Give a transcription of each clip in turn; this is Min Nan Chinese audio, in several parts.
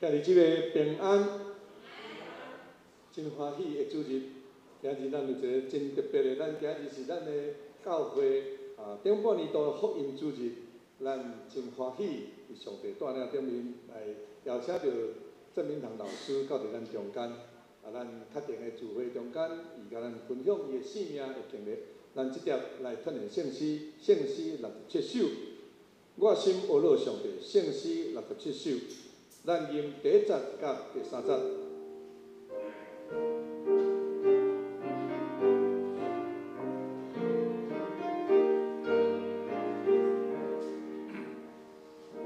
兄弟姊妹平安，真歡喜的主日，今日咱有一個真特別的，咱今日是咱的教會啊頂半年度的福音主日，咱真歡喜，佇上帝帶領頂面來邀請著鄭明堂老師到佇咱中間，啊，咱較近的聚會中間，伊共咱分享伊的生命的經歷。咱這碟來褪的聖詩，聖詩67首，我心呵咾上帝，聖詩67首。咱吟第一節佮第三節。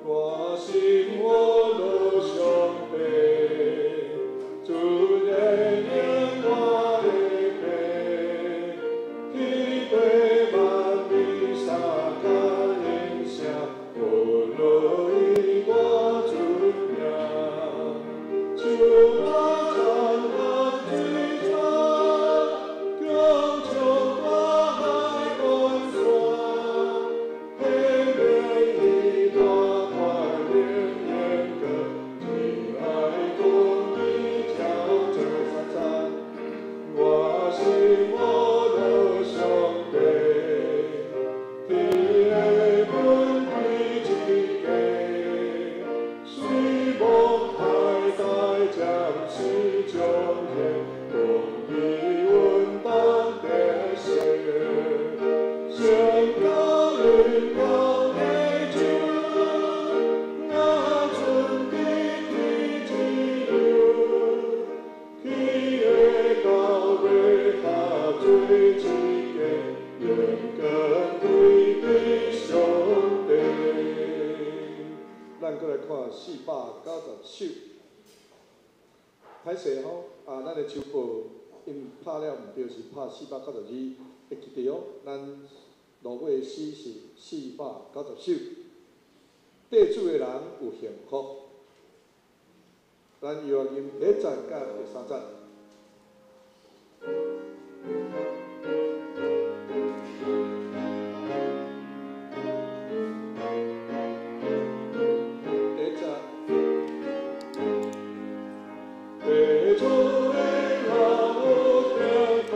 我心呵咾上帝，主怜悯我的命，天地萬民相佮應聲，呵咾伊我主名。樹木參看水川，強將大海關山，顯明伊大權能嚴格，仁愛公義照做三節。我心呵咾上帝，天的本歸一家，水無海大暫時彰顯，公義穩當得勝。宣告榮耀的主，若存佇天之流，天的到尾下水之間，永根對佇上帝。咱閣來看490首。歹勢吼，啊，咱的手報𪜶拍了毋對，是拍492，會記得哦。咱落尾的詩是490首。綴主的人有幸福。咱又吟第一節佮第三節。第一節。綴主的人有幸福，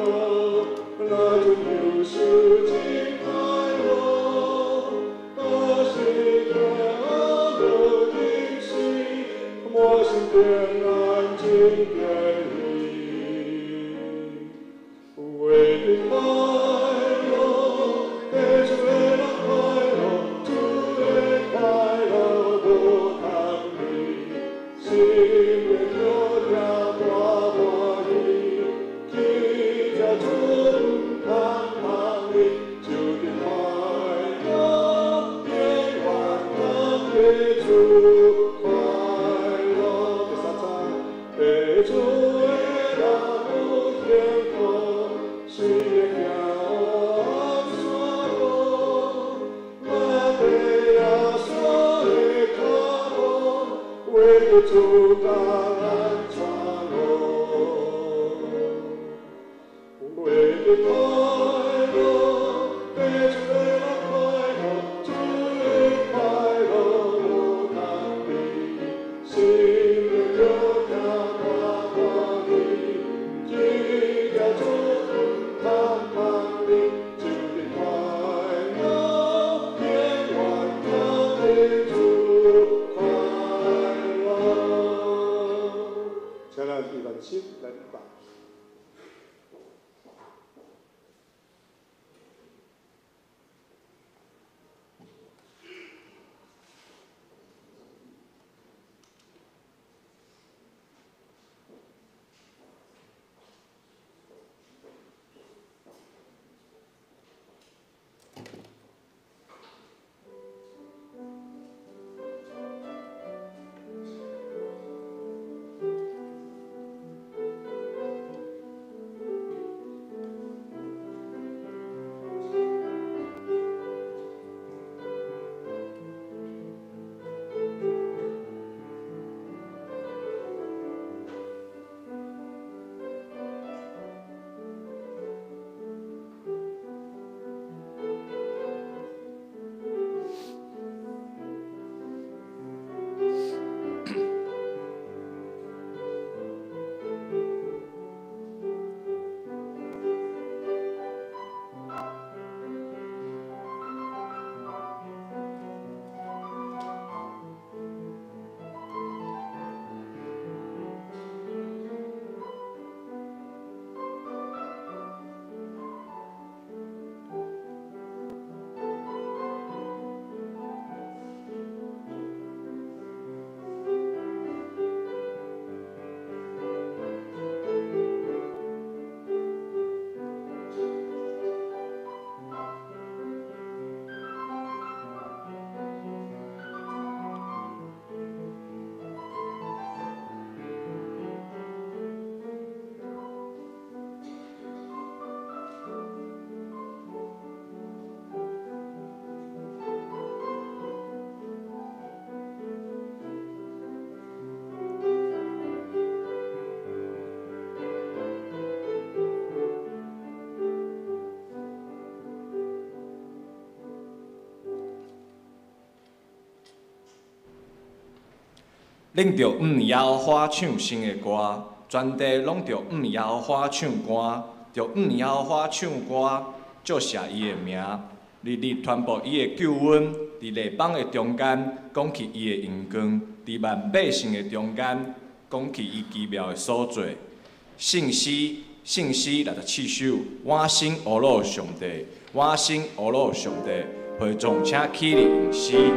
若準有受真快樂，若是行路人時，滿心平安真得意。為你恁著向耶和华唱新的歌，全地攏著向耶和华唱歌，著向耶和华唱歌，祝谢伊的名，日日传布伊的救恩，伫列邦的中间讲起伊的荣光，伫万百姓的中间讲起伊奇妙的所作。圣诗，圣诗67首，满心阿鲁上帝，满心阿鲁上帝，会众请起立吟诗。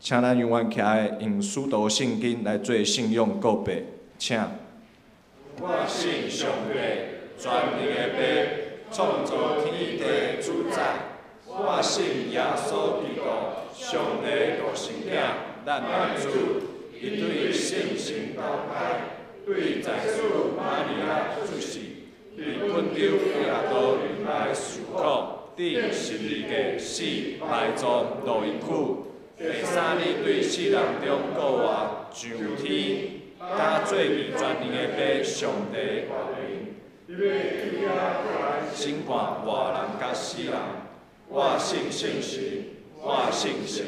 请咱永远徛来用使徒信经来做信仰告白，请。我信上帝，全能的父，创造天地的主宰。我信耶稣基督，上帝独生子，咱的主。伊对圣神投胎，对在主玛利亚出世，伫本丢彼拉多来受苦，钉十字架死，埋葬，落阴府。第三日对死人中复活，上天，加做义全能的父上帝审判活人佮死人。我信圣神，我信圣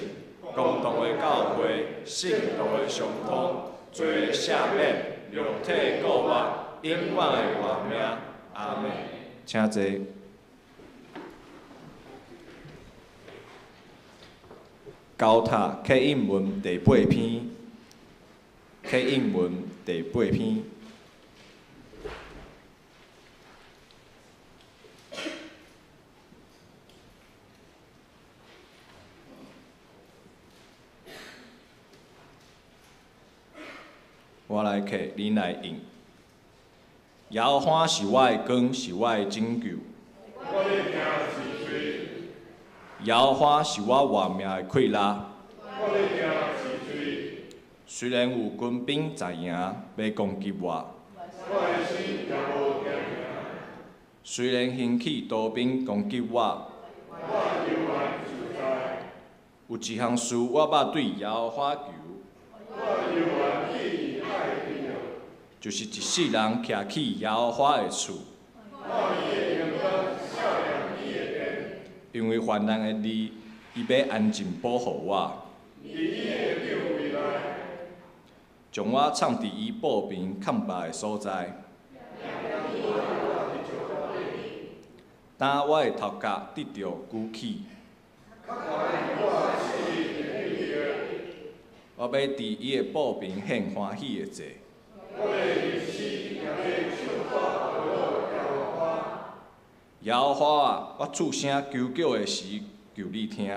公同的教会，圣徒的相通，罪的赦免，肉体复活，永远的活命。阿们。请坐。高塔刻印文第八篇，刻印文第八篇。我来刻，恁来应。耶和华是我的光，是我的拯救。耶和华是我活命的气力。虽然有军兵在营欲攻击我，虽然兴起刀兵攻击我，有一项事我捌对耶和华求，就是一世人徛去耶和华的厝。因为患难的日，伊欲安静保护我，将我藏伫伊布坪崁匏的所在。当我的头壳得著举起，我欲佇伊的布坪獻歡喜的祭。耶和華啊，我出聲求叫的時，求你聽。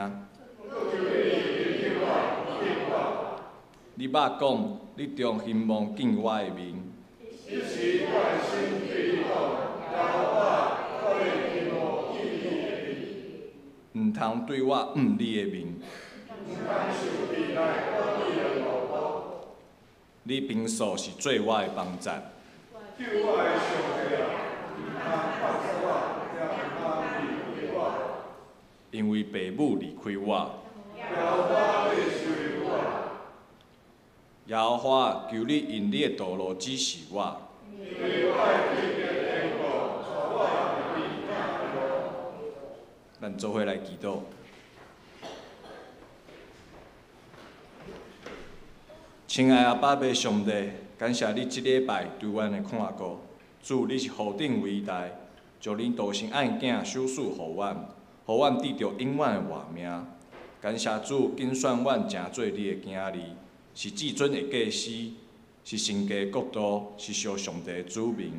你捌講，你中希望見我的面。毋通對我毋你的面。你平素是做我的幫贊。因為父母離開我。耶和華，求你用你的道路指示我。咱做伙來祈禱。親愛阿爸父上帝，感謝你這禮拜對阮的看顧。主，你是何等偉大，將恁獨生愛囝賞賜予阮，予阮得著永遠的活命。感謝主，揀選阮成做你的囝兒，是至尊的祭司，是神家的國度，是屬上帝的子民。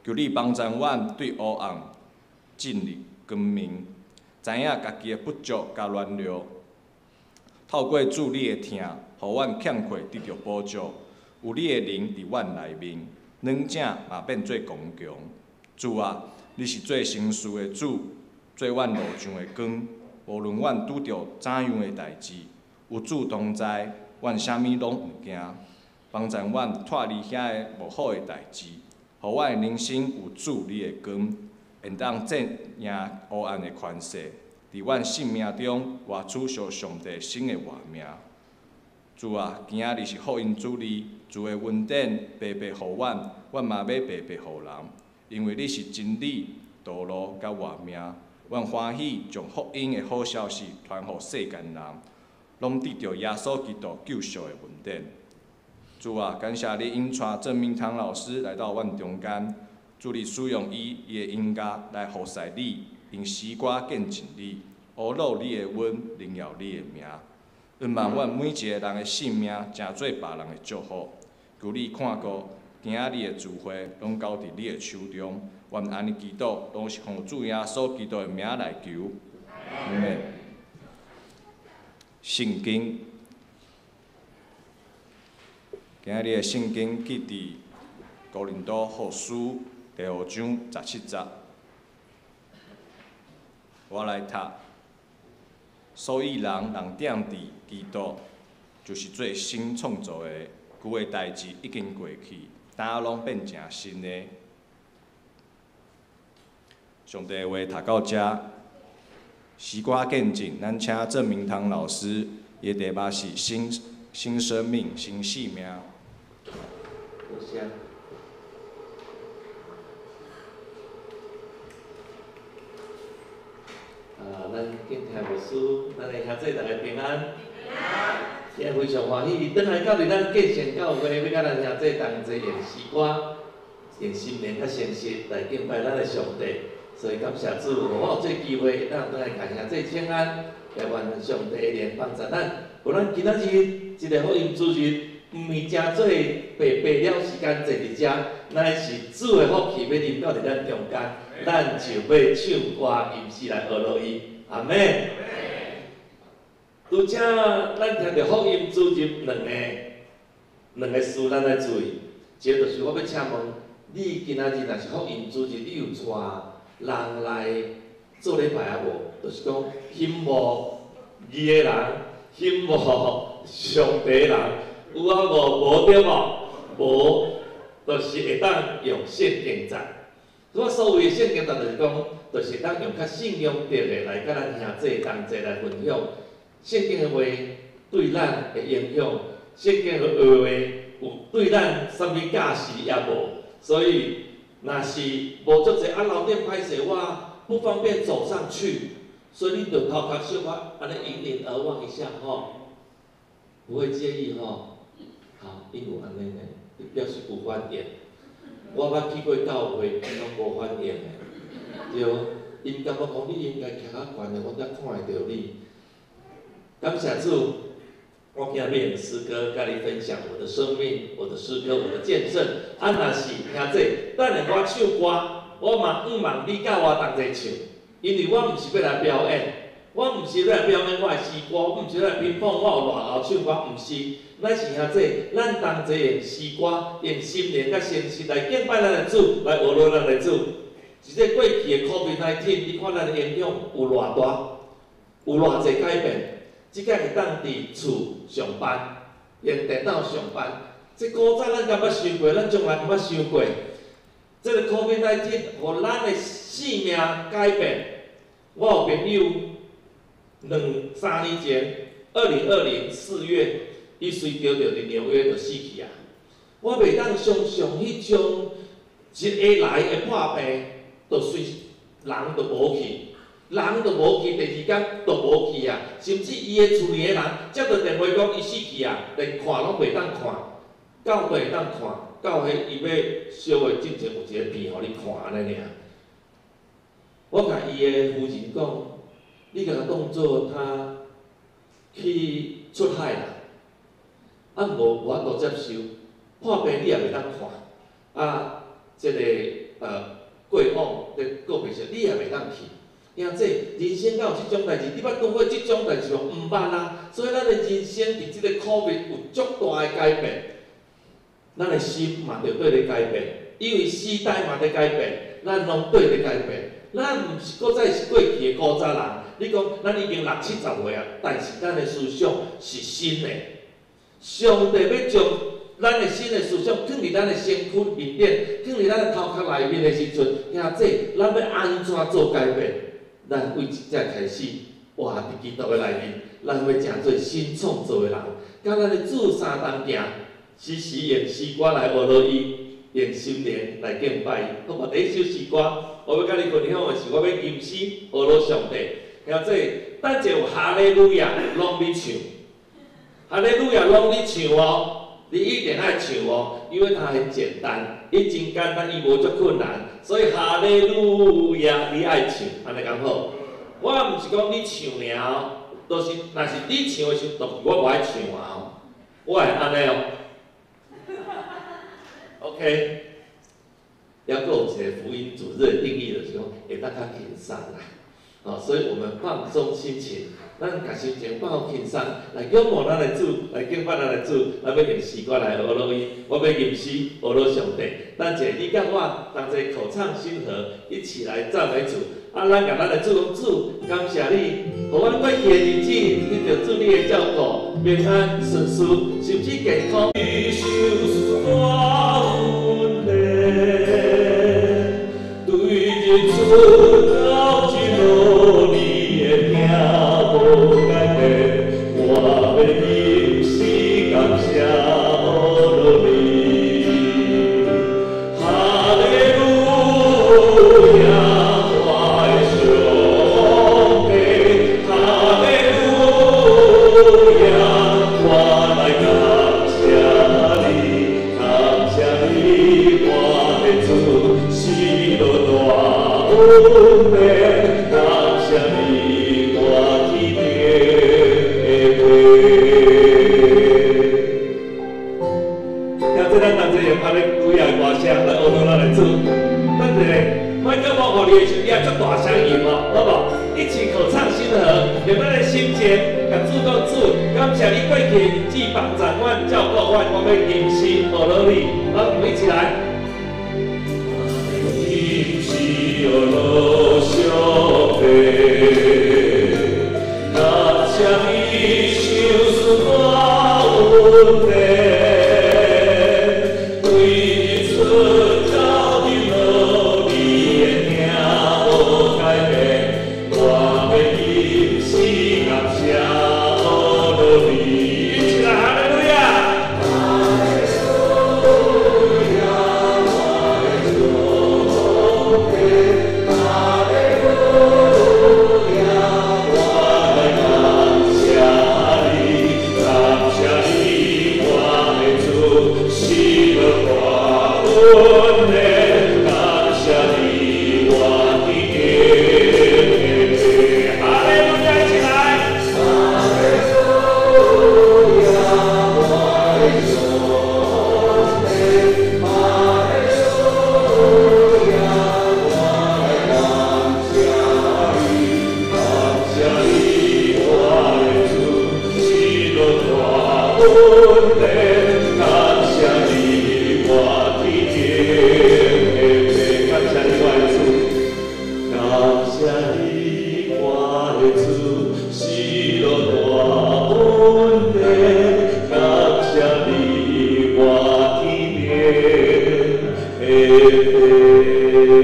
求你幫助阮對黑暗進入光明，知影家己的不足佮軟弱。透過主你的疼，予阮欠缺得著補足。有你的靈佇阮內面，軟者嘛變做剛強。主啊，你是做成事的主，做阮路上的光。無論阮拄著怎樣的代誌，有主同在，阮啥物攏毋驚。幫助阮脫離遐个無好的代誌，予阮的人生有主你的光，會當戰贏黑暗的權勢。佇阮性命中活出屬上帝新的活命。主啊，今仔日是福音主日，主的恩典白白予阮，阮嘛欲白白予人，因為你是真理、道路佮活命。阮歡喜將福音的好消息傳予世間人，攏得著耶穌基督救贖的恩典。主啊，感謝你引帶鄭明堂老師來到阮中間，主你使用伊伊的音樂來服侍你，用詩歌見證你，呵咾你的恩，榮耀你的名。願望阮每一個人的性命成做別人的祝福。求你看顧今仔日的聚會，攏交佇你的手中。阮按呢祈禱，攏是奉主耶穌基督的名來求。阿們。聖經，今仔日的聖經記佇哥林多後書第五章十七節。我來讀。所以人若踮佇基督，就是做新創造的，舊的代誌已經過去，呾攏變成新的。上帝的話讀到遮，詩歌見證，咱請鄭明堂老師，伊的題目是新新生命、新生命。多謝。啊，咱敬聽牧師，咱的兄弟逐家平安。今日非常歡喜，轉來到佇咱建成教會，欲佮咱兄弟同齊用詩歌、用心靈佮誠實來敬拜咱的上帝。所以感謝主，予我有這個機會，咱轉來共兄弟請安，也願上帝的靈幫助咱。予咱今仔日這個福音主日，毋是誠做白白了時間坐佇遮，乃是主的福氣欲臨到佇咱中間，咱就欲唱歌吟詩來呵咾伊。阿們。拄才咱聽著福音主日兩個事，咱愛注意。一個就是我欲請問你，今仔日若是福音主日，你有帶人來做禮拜啊無？就是講興慕義的人，興慕上帝的人，有啊無？無對無？無，就是會當用聖經節。我所謂的聖經節，就是講，就是會當用較信仰的來佮咱兄弟同齊來分享聖經的話對咱的影響，聖經的話有對咱啥物教示也無。所以，若是無足濟啊，樓頂歹勢，我不方便走上去，所以你就頭殼小可按呢迎臉而望一下吼，不會介意吼。好，𪜶有按呢呢，表示有反應。我捌去過教會，𪜶攏無反應的，對。𪜶感覺講你應該徛較懸的，我才看會著你。感謝主，我今日用詩歌佮你分享我的生命、我的詩歌、我的見證。啊，若是兄弟，等下我唱歌，我嘛向望你佮我同齊唱，因為我毋是欲來表演，我毋是欲來表演我的詩歌，我毋是欲來評判我有偌𠢕唱歌，毋是。咱是兄弟，咱同齊用詩歌、用心靈佮誠實來敬拜咱的主，來學落咱的主。是這過去的 COVID-19，你看咱的影響有偌大，有偌濟改變。這擺會當佇厝上班，用電腦上班。這古早咱敢捌想過？咱從來毋捌想過。這个 COVID-19 予咱的性命改變。我有朋友兩三年前，2020年4月，伊隨著著佇紐約就死去啊！我袂當想像彼種一下來的破病，就隨人就無去，人就無去，第二工就無去啊！甚至伊的厝裡的人接到電話講伊死去啊，連看攏袂當看，到底會當看，到彼伊欲燒的進前有一個片予你看按呢爾。我共伊的夫人講，你共伊當做他去出海啦，啊無法度接受，破病你也袂當看，啊，這个過往的告別式你也袂當去。兄弟，人生敢有這種代誌？你捌拄過這種代誌無？毋捌啊！所以咱的人生佇這個 COVID 有足大的改變，咱的心嘛著綴咧改變，因為時代嘛佇改變，咱攏綴咧改變。咱毋是閣再是過去的古早人，你講咱已經六七十歲啊，但是咱的思想是新的。上帝欲將咱的新的思想囥佇咱的身軀面頂，囥佇咱的頭殼內面的時陣，兄弟，咱欲按怎做改變？咱為這開始活佇基督的內面，咱欲成做新創造的人，佮咱的主相同行，時時用詩歌來學落伊，用心靈來敬拜伊。好無？第一首詩歌，我欲佮你分享的是，我欲吟詩學落上帝。兄弟，等者有哈利路亞，攏你唱，哈利路亞攏你唱哦，你一定愛唱哦，因為它很簡單，伊真簡單，伊無足困難，所以哈利路亞你愛唱，按呢敢好？我毋是講你唱爾哦，就是若是你唱的時陣，就是我無愛唱啊，我會按呢哦。OK，抑閣有一個福音主日的定義，就是講會當較輕鬆啦。哦，所以我們放鬆心情，咱共心情放輕鬆，來仰望咱的主，來敬拜咱的主，咱欲用詩歌來學落伊，我欲吟詩學落上帝。等者你佮我同齊口唱心和，一起來讚美主。啊，咱共咱的主講，主，感謝你，予阮過去的日子得著主你的照顧，平安順遂，甚至健康。對日出到日落，你的疼無改變，我欲吟詩感謝阿你。哈利路亞，我的上帝，哈利路亞，我來感謝你，感謝你，我的主是落大恩典，感謝你，我天頂的父。聽這咱同齊用哈利路亞的歌聲來學咱的主。等一下，麥克風予你的時陣，你也足大聲吟哦，好無？一起口唱心和，用咱的心情，共主講主，感謝你過去的日子幫助阮、照顧阮，我欲吟詩學落你。好，我們一起來。吟詩學落上帝，感謝你賞賜大恩典，對日出到日落，你的疼無改變，我欲吟詩感謝阿你。一起來，哈利路亞。哈利路亞，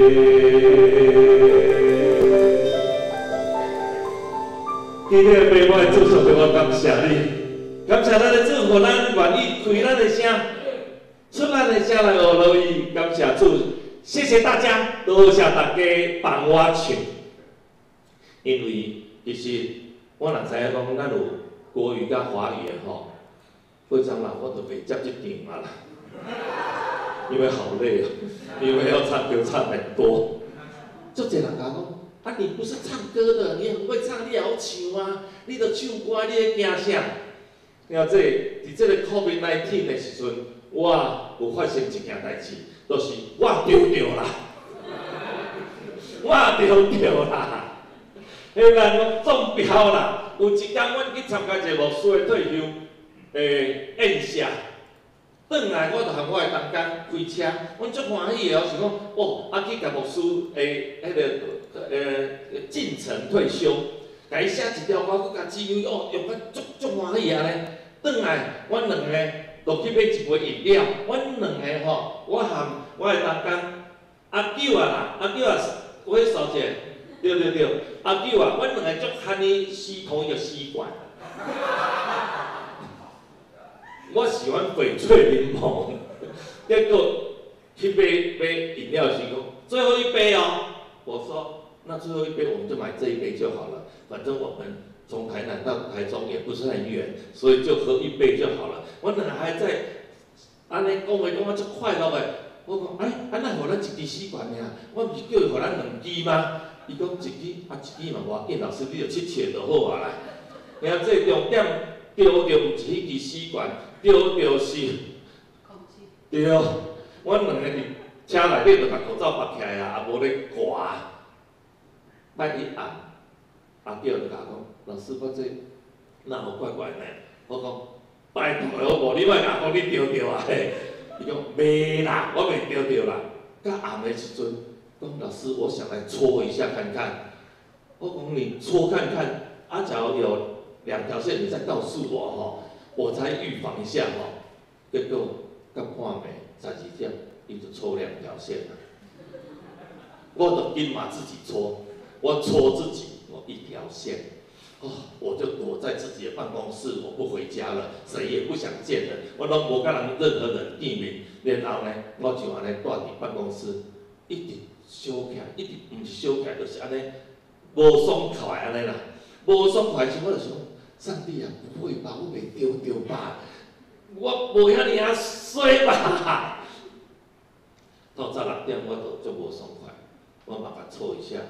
今日的爸，我的主上帝，我感謝你，感謝咱的主，予咱願意開咱的聲，出咱的聲來學落伊，感謝主，謝謝大家，多謝大家幫我唱，因為其實我若知影講咱有國語佮華語的吼，過陣啦，我就袂接這場啊啦，因為好累哦，因為要唱歌唱很多，足濟人共我講。啊！你不是唱歌的，你很會唱，你也好唱啊！你著唱歌，你咧驚啥？聽這佇這個 COVID-19 的時陣，我有發生一件代誌，就是我著著啦，我著著啦，彼人攏中標啦。有一工，阮去參加一個牧師的退休宴席，轉來我就和我的同工開車，阮足歡喜的，是講哦，啊去共牧師的彼個。進城退休，共伊寫一條歌，閣共指揮哦，用甲足足歡喜按呢。轉來，阮兩個就去買一杯飲料，阮兩個吼，我含我的同工阿舅啊啦，阿舅啊，我去掃者，對對對，阿舅啊，阮兩個足喜歡吸同一個吸管。我喜歡翡翠檸檬，結果去買買飲料時講，最後一杯哦，我說。那最後一杯我們就買這一杯就好了，反正我們從台南到台中也不是很遠，所以就喝一杯就好了。我兩個還在按呢講話講啊足快樂的，我講哎，啊哪予咱一支吸管爾？我毋是叫伊予咱兩支嗎？伊講一支，啊一支嘛無要緊，老師你就試試就好啊啦。爾這重點著著毋是彼支吸管，著著是，對，阮兩個佇車內底就共口罩拔起來啊，也無咧寒。拜一暗，阿舅就共我講，老師，我這哪有怪怪呢？我講拜託的好無？你莫共我講你著著啊嘿！伊講袂啦，我袂著著啦。到暗的時陣，講老師，我想來搓一下看看。我講你搓看看，啊，假如有兩條線，你再告訴我吼，我再預防一下吼。結果到半暝12點，伊就搓兩條線啦。我就緊嘛自己搓。我戳自己，我一條線，哦，我就躲在自己的辦公室，我不回家了，誰也不想見了，我攏無佮人任何人見面。然後呢，我就按呢蹛佇辦公室，一直燒起來，一直毋是燒起來，就是按呢無爽快按呢啦，無爽快時，我就想，上帝啊，不會吧，我袂著著吧？我無遐爾仔衰吧？透早6點，我就足無爽快，我嘛共搓一下。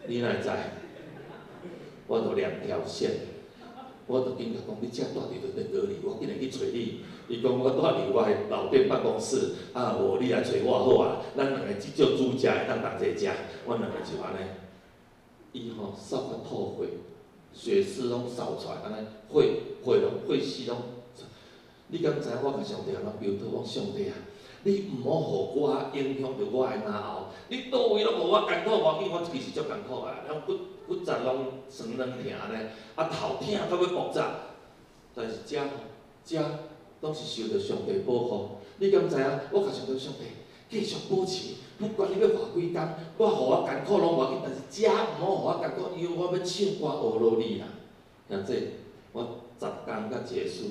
你哪會知？我就兩條線，我就緊共講，你遮蹛佇佗咧隔離，我緊來去揣你。伊講我蹛佇我的老店辦公室，啊無你來揣我好啊。咱兩個至少煮食會當同齊食，阮兩個就按呢。伊吼掃甲吐血，血絲攏掃出來，按呢血血攏血絲攏。你敢知我共上帝按怎祈禱？我講上帝啊，你毋好予我影響著我的嚨喉，你佗位攏予我艱苦，無要緊，我其實足艱苦啊，咱骨骨節攏酸軟疼按呢，啊頭疼到欲爆炸。但是遮吼，遮攏是受著上帝保護。你敢知影？我共上帝上帝繼續保持，不管你欲活幾工，我予我艱苦攏無要緊，但是遮毋好予我艱苦，因為我欲唱歌學落你啦。兄弟，我10工才結束。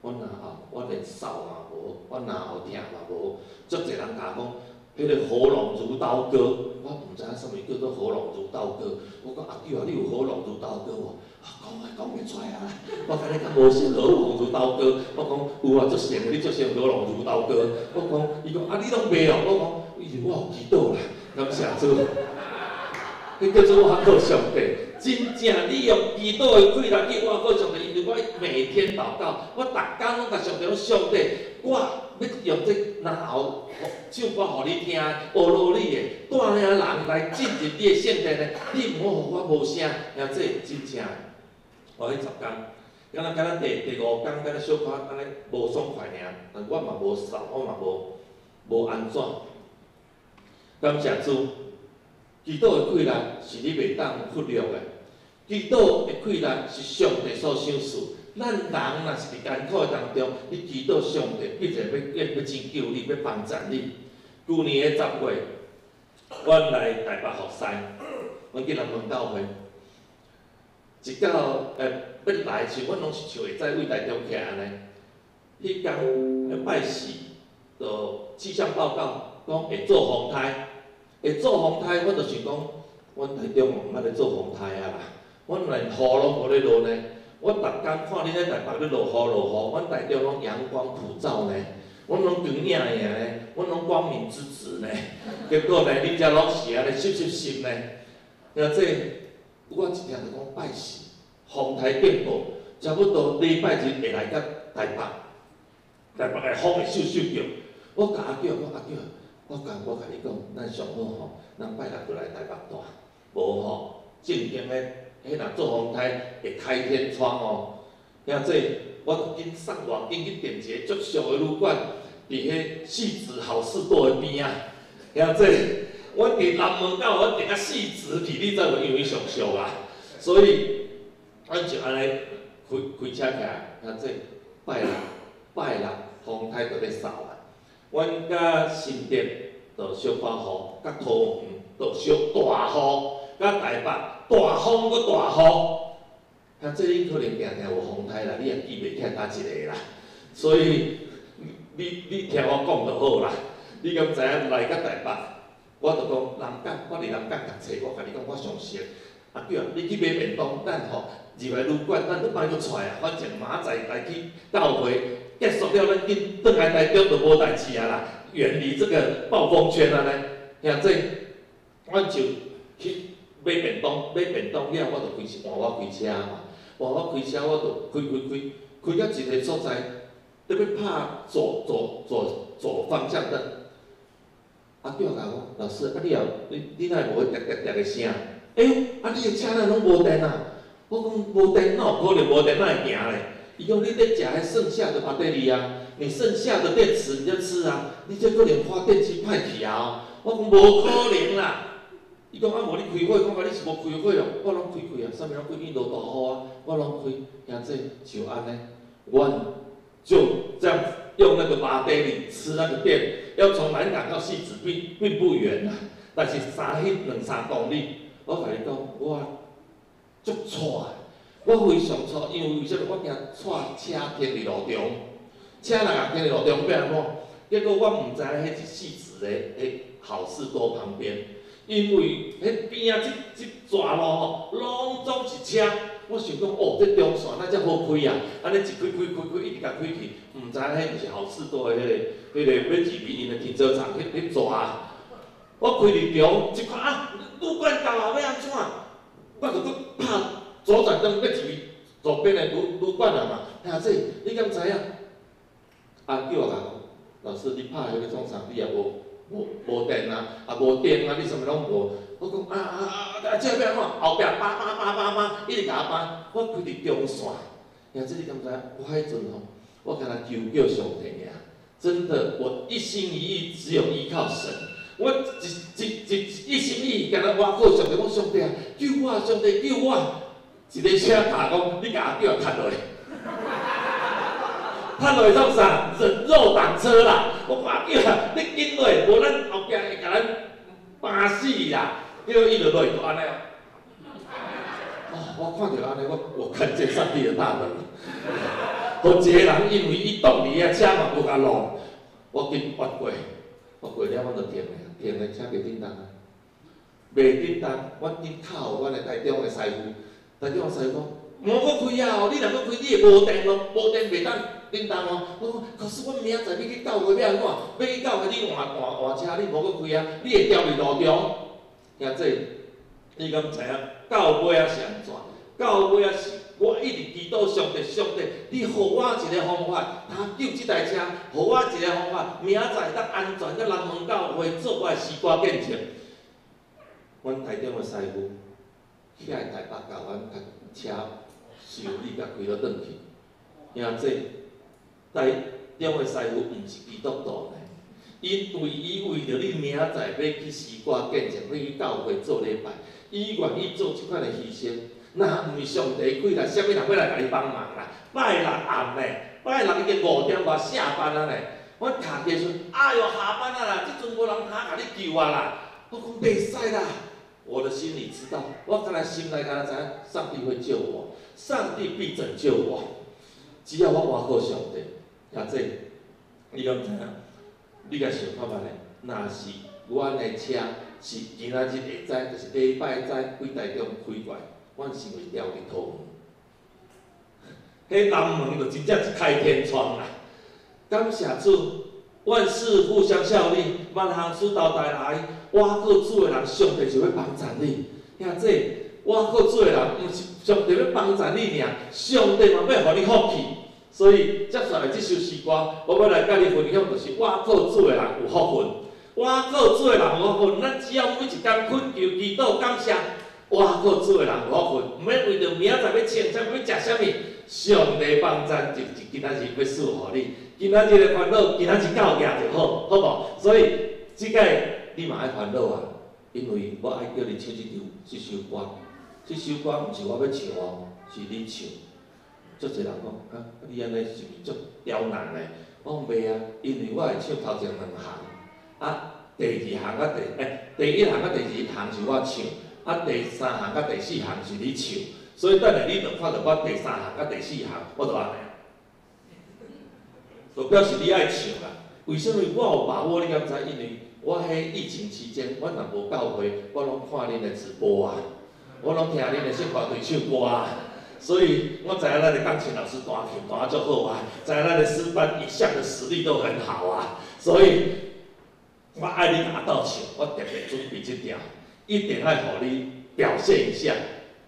我嚨喉，我連嗽嘛無，我嚨喉疼嘛無，足濟人共我講，彼個喉嚨如刀割，我毋知影啥物叫做喉嚨如刀割。我講阿舅啊，你有喉嚨如刀割無？啊，講我講袂出來啊！我共你講無像喉嚨如刀割，我講有啊，足像你足像喉嚨如刀割。我講，伊講啊，你攏袂哦？我講，伊是我有祈禱啦，感謝主。彼叫做倚靠上帝，真正你用祈禱的氣力去倚靠上帝，因為我每天禱告，我逐工攏共上帝講，上帝，我欲用這嚨喉唱歌予你聽，學落你的，帶領人來進入你的聖殿呢，你毋好予我無聲，兄這真正，我彼10工，敢若敢若第五工，敢若小可按呢無爽快爾，但我嘛無嗽，我嘛無按怎，感謝主。祈禱的氣力是你袂當忽略的，祈禱的氣力是上帝所賞賜。咱人若是佇艱苦的當中，你祈禱上帝必然欲拯救你，欲幫助你。舊年的10月，阮來台北服侍，阮去南門教會，一到欲來的時，阮攏是像會早對台中徛按呢。彼工彼拜四，就氣象報告講會做風颱，會做風颱，阮就想講，阮台中毋捌咧做風颱啊啦，阮連雨攏無咧落呢。我逐工看恁咧台北咧落雨落雨，阮台中攏陽光普照呢，阮攏光影影呢，阮攏光明之子呢。結果呢，恁遮攏是按呢濕濕濕呢。啊，這我一聽就講拜四風颱警報，差不多禮拜日會來到台北，台北的風會咻咻叫。我共阿嬌講，阿嬌，我共你講，咱上好吼，咱拜六就來台北蹛，無吼正經的，彼若做風颱會開天窗哦。兄弟，我就緊上網緊去訂一個足俗的旅館，佇彼汐止好市多的邊仔。兄弟，阮佇南門口，阮訂甲汐止去，你知無？因為上俗啊，所以阮就按呢開開車起來，兄弟，拜六拜六風颱就咧掃啊。阮佮新竹就小可雨，佮桃園就小大雨，佮台北大風閣大雨。兄弟，你可能定定有風颱啦，你也記袂起來佗一個啦。所以你聽我講就好啦。你敢知影來到台北，我就講南港，我佇南港讀冊，我共你講我上熟。阿嬌啊，你去買便當，咱吼入來旅館，咱就莫閣出來啊。反正明仔載來去教會，結束了，咱緊轉來台中就無代誌啊啦，遠離這個暴風圈啊呢。兄弟，阮就去買便當，買便當了，我就開換我開車嘛，換我開車，我就開開開，開到一个所在，欲欲拍左方向燈。阿嬌共我講，老師，啊你也你哪會無彼滴滴滴的聲？欸，啊你的車哪攏無電啊？我講無電，哪有可能無電？哪會行咧？伊講你咧食彼剩下的 battery 啊，你剩下的電池你就吃啊，你這可能發電機歹去啊！我講無可能啦。伊講啊無你開火，看覓你是無開火哦？我攏開開啊，啥物攏開，落大雨啊，我攏開。兄弟就按呢，阮就這樣用那個 battery 吃那個電，要從南港到汐止並不遠啊，但是三彼兩三公里，我共你講，我足掣，我非常掣，因為為啥物？我驚掣車停佇路中，車若共停佇路中欲按怎？結果我毋知影彼是汐止的彼好市多旁邊，因為彼邊仔這這逝路吼，攏總是車。我想講，哦，這中線哪遮好開啊？按呢一開開開開，一直共開去，毋知影彼就是好市多的彼个、彼个欲入去𪜶的停車場，彼彼逝。我開佇中，一看啊，旅館到啊，欲按怎？我就閣拍左轉燈，欲入去路邊的旅館啊嘛。兄弟，你敢知影？阿叫我共講，老師，你拍彼个創啥？你也無電啊，也無電啊，你啥物攏無。我講啊啊啊啊！這欲按怎？後壁叭叭叭叭叭，一直共我叭。我開佇中線，兄弟，你敢知影？我彼陣吼，我敢若求叫上帝爾，真的，我一心一意只有依靠神。我一一一一心一意，敢若倚靠上帝，講上帝啊，救我！上帝救我！一个車卡講，你共阿嬌踢落去，踢落去創啥？人肉擋車啦！我講阿嬌啊，你緊落，無咱後壁會共咱扒死啦！結果伊就落去就按呢。哦，我看著按呢，我看見上帝的大能。予一個人因為伊擋佇遐，車嘛無共弄，我緊越過，越過了，阮就停咧，停咧，車袂振動啊，袂振動，阮緊敲予阮的台中的師傅，台中的師傅講，莫閣開啊！你若閣開，你會無電咯，無電袂當振動哦。我講，可是阮明仔載欲去教會，欲按怎？欲去教會，你換換換車，你無閣開啊？你會牢佇路中。兄弟，你敢知影？到尾仔是按怎？到尾仔是我一直祈禱上帝，上帝，你予我一個方法，通救這台車，予我一個方法，明仔載當安全到南門教會做我的詩歌見證。阮台中的師傅起來台北，共阮共車修理共開倒轉去。兄弟，台中的師傅毋是基督徒呢，伊對伊為著你明仔載欲去詩歌見證，欲去教會做禮拜，伊願意做這款的犧牲。若毋是上帝開來，啥物人欲來共伊幫忙啦？拜六暗呢，拜六已經5點外下班啊呢。阮卡機時陣，哎喲下班啊啦，這陣無人通共你救啊啦。我講袂使啦，我的心裡知道，我敢若心內敢若知影，上帝會救我，上帝必拯救我。只要我倚靠上帝，兄弟，你敢知影？你共想看覓咧？若是阮的車是今仔日下早，就是禮拜早幾台中開過來，阮是毋是掉佇桃園？彼南門就真正是開天窗啦！感謝主，萬事互相效力，萬項事都帶來。倚靠主的人，上帝就欲幫贊你。兄弟，倚靠主的人，毋是上帝欲幫贊你爾，上帝嘛欲予你福氣。所以接下來這首詩歌，我欲來佮你分享，就是倚靠主的人有福分。倚靠主的人有福分，咱只要每一工懇求、祈禱、感謝，倚靠主的人有福分，毋免為著明仔載欲穿啥物、欲食啥物，上帝幫贊就是今仔日欲賜予你。今仔日的煩惱，今仔日到額就好，好無？所以這擺你嘛愛煩惱啊，因為我愛叫你唱這首歌，這首歌毋是我欲唱哦，是你唱。足濟人講，啊，你按呢是毋是足刁難的？我講袂啊，因為我會唱頭前兩行，啊，第二行佮第一行佮第二行是我唱，啊，第三行佮第四行是你唱，所以等下你就看著我第三行佮第四行，我就按呢。就表示你愛唱啦。為啥物我有把握？你敢知？因為我彼疫情期間，我若無教會，我攏看恁的直播啊，我攏聽恁的聖歌隊唱歌啊，所以我知影咱的鋼琴老師彈琴彈得足好啊，知影咱的詩班一向的實力都很好啊，所以我愛你共我鬥唱，我特別準備這條，一定愛予你表現一下。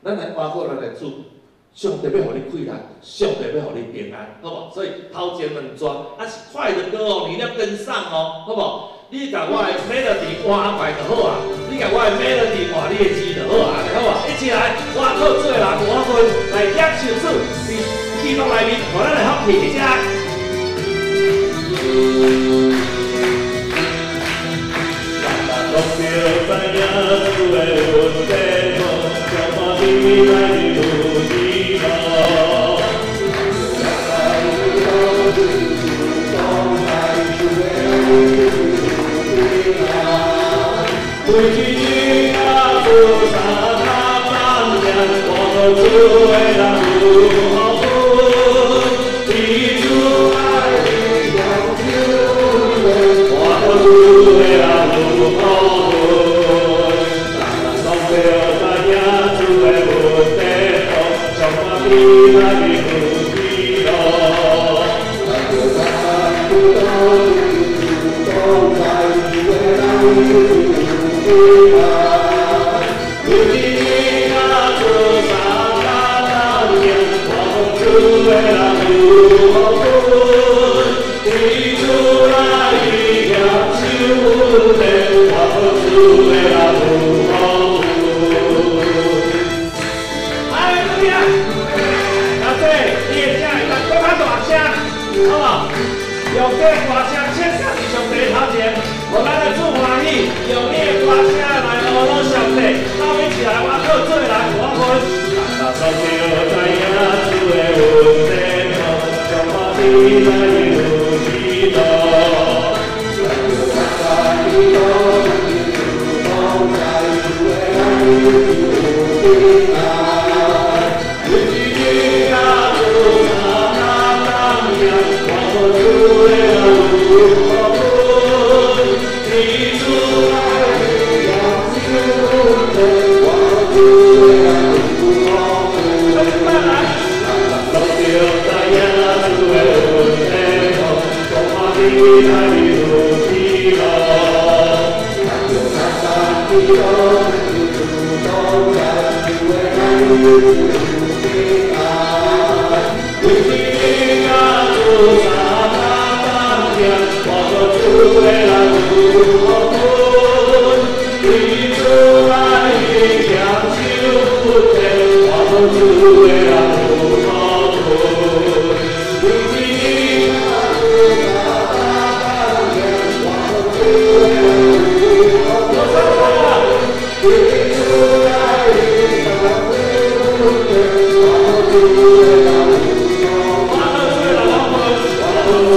咱來倚靠咱的主。上帝欲予你氣力，上帝欲予你平安，好無？所以頭前兩逝，啊是快的歌哦，你要跟上哦，好無？你共我的 melody 換過來就好啊，你共我的 melody 換你的字就好啊，好無？一起來，倚靠主的人有福分，來享受主，佇基督內面，予咱的福氣，一起來。人人攏著知影主的恩典，充滿美來有喜樂。为一日仔做三更半夜，倚靠主的人有福分，伫主愛裡享受倚靠主的人有福分。人人攏著知影主的恩典，充滿美來有喜樂。为一日仔做三更半夜，倚靠主的人有福分，伫主內享受恩典，倚靠主的人有福分。哈利路亞！阿姐，你的聲會當閣較大聲，好無？用這個歌聲請上佇上帝頭前，予咱的主歡喜，用你的歌聲來阿羅上帝，鬥一起來，倚靠主的人有福分。人人攏著知影主的恩典，充滿美來有喜樂。为一日仔做三更半夜，倚靠主的人有福分，伫主內享受恩典，倚靠主的人有福分。人人攏著知影主的恩典，充滿美來有喜樂。为一日仔做三更半夜，倚靠主的人有福分，伫主內享受恩典，倚靠主的人有福分。为一日仔做三更半夜，倚靠主的人有福分，伫主內享受恩典，倚靠主的人有福分。倚靠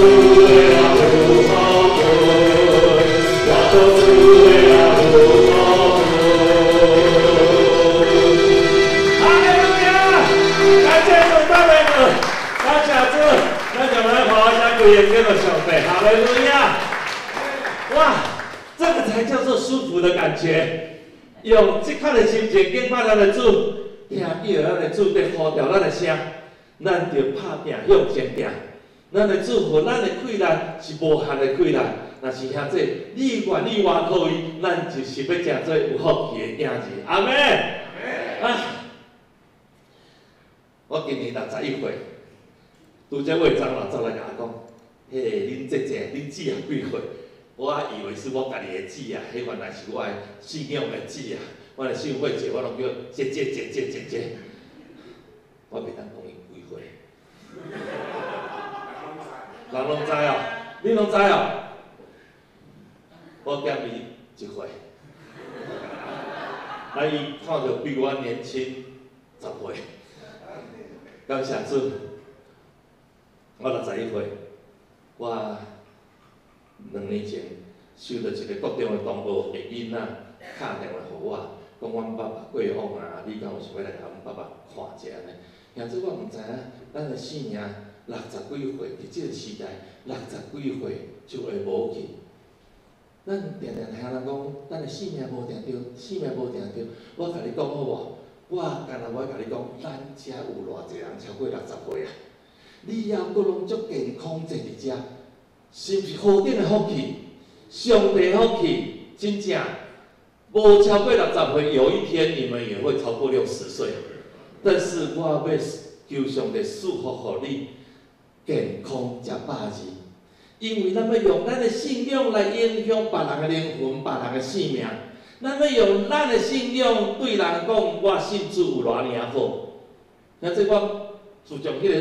主的人有福荣耀予上帝，哈利路亞！哇，這個才叫做舒服的感覺。用這款的心情敬拜咱的主，聽見咱的主佇呼召咱的聲，咱就拍拚向前行。咱的主予咱的氣力是無限的氣力。若是兄弟，你願意倚靠伊，咱就是欲成做有福氣的囝兒。阿們。啊！我今年61歲，拄才魏長老走來共我講，嘿，恁姐姐，恁姊仔幾歲？我還以為是我家己的姊啊，彼原來是我的信仰的姊啊。我的信慧姐，我攏叫姐姐姐姐姐姐。我袂當講伊幾歲。人攏知哦，恁攏知哦。我減伊1歲，啊！伊看著比我年輕10歲，感謝主。我61歲，我2年前收到一個國中的同學的囡仔敲電話予我，講阮爸爸過往啊，你敢有想欲來共阮爸爸看一下按呢？兄弟，我毋知影，咱的生命六十幾歲，佇這個時代，六十幾歲就會無去。咱定定聽人講，咱的生命無定著，生命無定著。我共你講好無？我干焦欲共你講，咱遮有偌濟人超過六十歲啊？你猶閣攏足健康坐佇遮，是毋是何等的福氣？上帝福氣，真正無超過六十歲，有一天你們也會超過60歲。但是我欲求上帝賜福予你健康食百二。因為咱欲用咱的信仰來影響別人的靈魂、別人的生命。咱欲用咱的信仰對人講，我信主有偌爾好。兄弟我自從彼個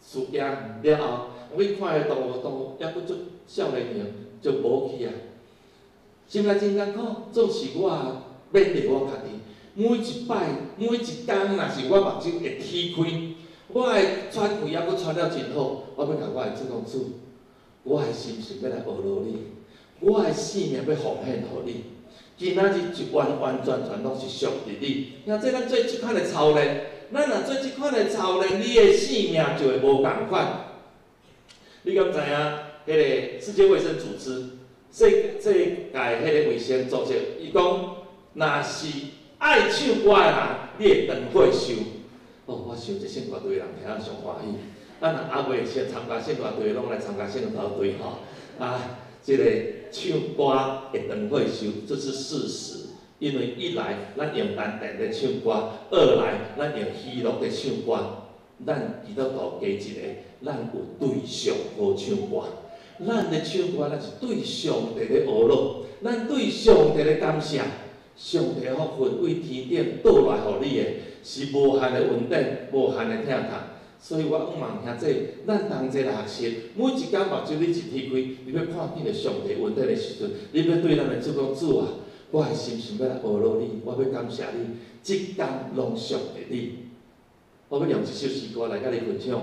事件了後，我去看彼個同學，同學猶閣足少年型，就無去啊。心內真艱苦，總是我勉勵我家己。每一擺、每一工，若是我目睭會鐵開，我的喘氣猶閣喘了真好，我欲共我的主講主。我的心是欲來學落你，我的生命欲奉獻予你。今仔日就完完全全攏是屬佇你。兄弟，咱做這款的操練，咱若做這款的操練，你的生命就會無仝款。你敢知影？彼個世界衛生組織、世界彼个衛生組織，伊講，若是愛唱歌的人，你會長歲壽。哦，我想這聖歌隊的人聽了上歡喜。咱若猶未先參加聖歌隊，攏來參加聖歌隊吼。啊，這個唱歌會長歲壽，這是事實。因為一來咱用丹田咧唱歌，二來咱用喜樂咧唱歌。咱基督徒加一個，咱有對上好唱歌。咱咧唱歌，咱是對上帝咧呵咾，咱對上帝咧感謝。上帝福分對天頂倒來予你的，是無限的恩典，無限的疼痛。所以我向望兄弟，咱同齊來學習，每一工目睭你一鐵開，你欲看見著上帝恩典的時陣，你欲對咱的主講：主啊，我的心想欲來呵咾你，我欲感謝你，這工攏屬佇你。我欲用這首詩歌來佮你分享，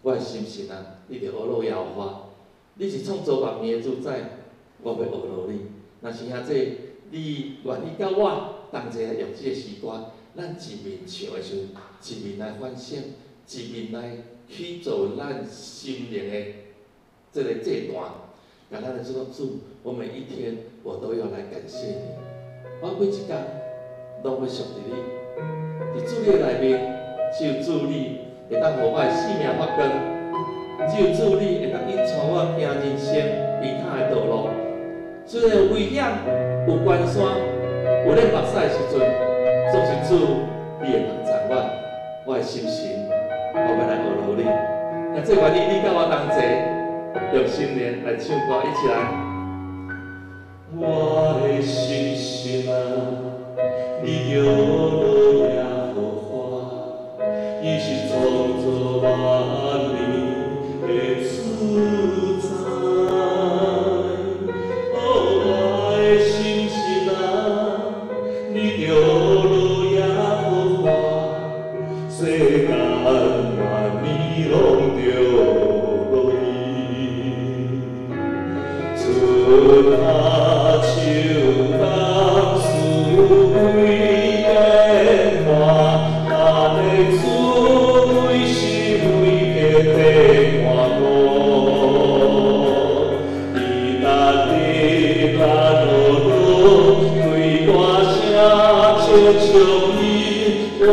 我的心神啊，你著呵咾耶和華，你是創造萬物的主宰，我欲呵咾你。若是兄弟，你願意佮我同齊來用這个詩歌，咱一面唱的時陣，一面來反省。一面來去做咱心靈的這个祭壇，共咱的主講主，我每一天我都要來感謝你，我每一工攏欲屬佇你，佇主你的內面，只有主你會當予我的生命發光，只有主你會當引帶我行人生平坦的道路。雖然有危險、有關山、有咧目屎的時陣，總是主你會幫助我，我的心神。我欲來呵咾你，若這願意你佮我同齊，用心靈來唱歌，一起來。我的心神啊，你著呵咾耶和華，伊是創造萬物的主宰。哦，我的心神啊，你著呵咾耶和華，世間萬物攏著呵咾伊。春夏秋冬四季變化，咱的主每時每刻佇看顧。亲像伊，我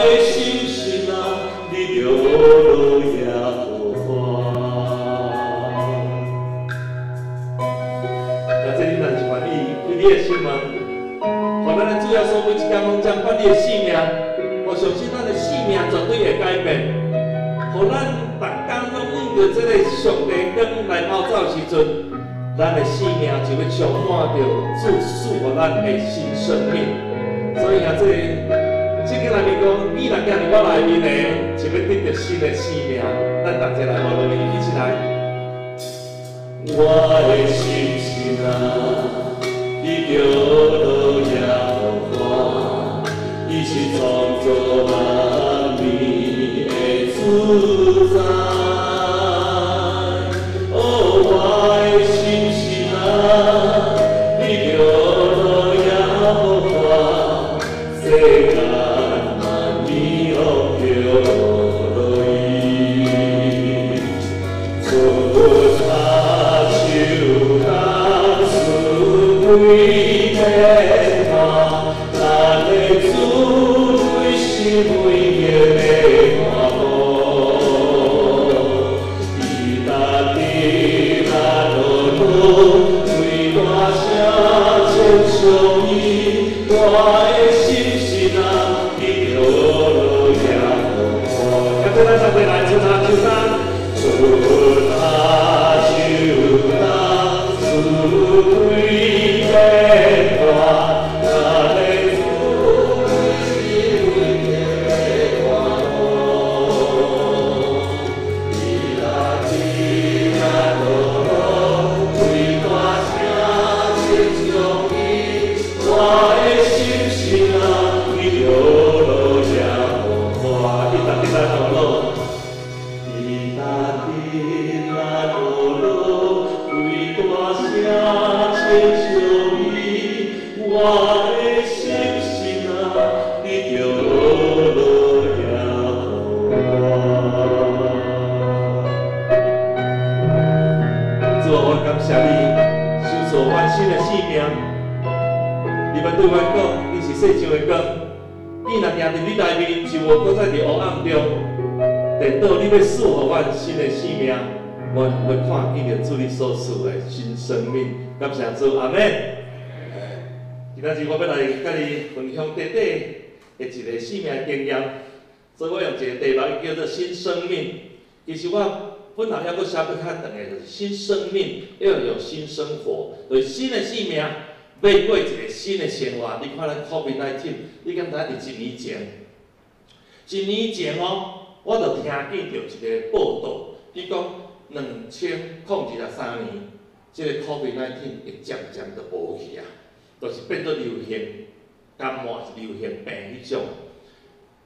的心神啊，你著落耶和华。那这你若是愿意开你的心门，予咱的主耶稣每一工拢掌管你的性命，我相信咱的性命绝对会改变。予咱逐工拢为著这个上帝光来跑走的时阵，咱的生命就欲充满著主赐予咱的新生命。所以啊，这个圣经内面讲，你若行伫我内面的，就欲得著新的生命。咱大家来，我们一起来。我的心神啊，你著落耶和华，伊是创造万物的主宰。哦，我的心神啊，你著落耶和华，世间万物拢叫落伊，出他手当赐归天下，咱的主是唯一的看顾。伊值伫咱路路，为大声称颂伊，我的心神啊，你著落耶和华。现在咱大家来出他手担，出他手担，赐归天下，咱的主是唯一的看顾。伊值伫咱路路，为大声称颂伊，我的心神啊，你著落耶和华。伊值伫咱路路，伊值伫咱路路，为大声称颂伊，我的心神啊，你著落耶和华。主啊，我感谢你，赏赐阮新的生命。你捌对阮讲，你是世上的光，你若行伫你内面，就无阁再伫黑暗中。颠倒你欲赐予阮新的生命，阮欲看见著主你所赐的新生命。感谢主，阿門。今仔日我欲来佮你分享短短的一个生命经验，所以我用一个题目叫做新生命。其实我本来犹阁写阁较长的，就是新生命要有新生活，就是新的生命欲过一个新的生活。你看咱 COVID-19，你敢知影伫一年前？一年前哦，我就听见著一个报道，伊讲2023年，这个 COVID-19 会渐渐就无去啊，就是变做流行感冒是流行病彼种。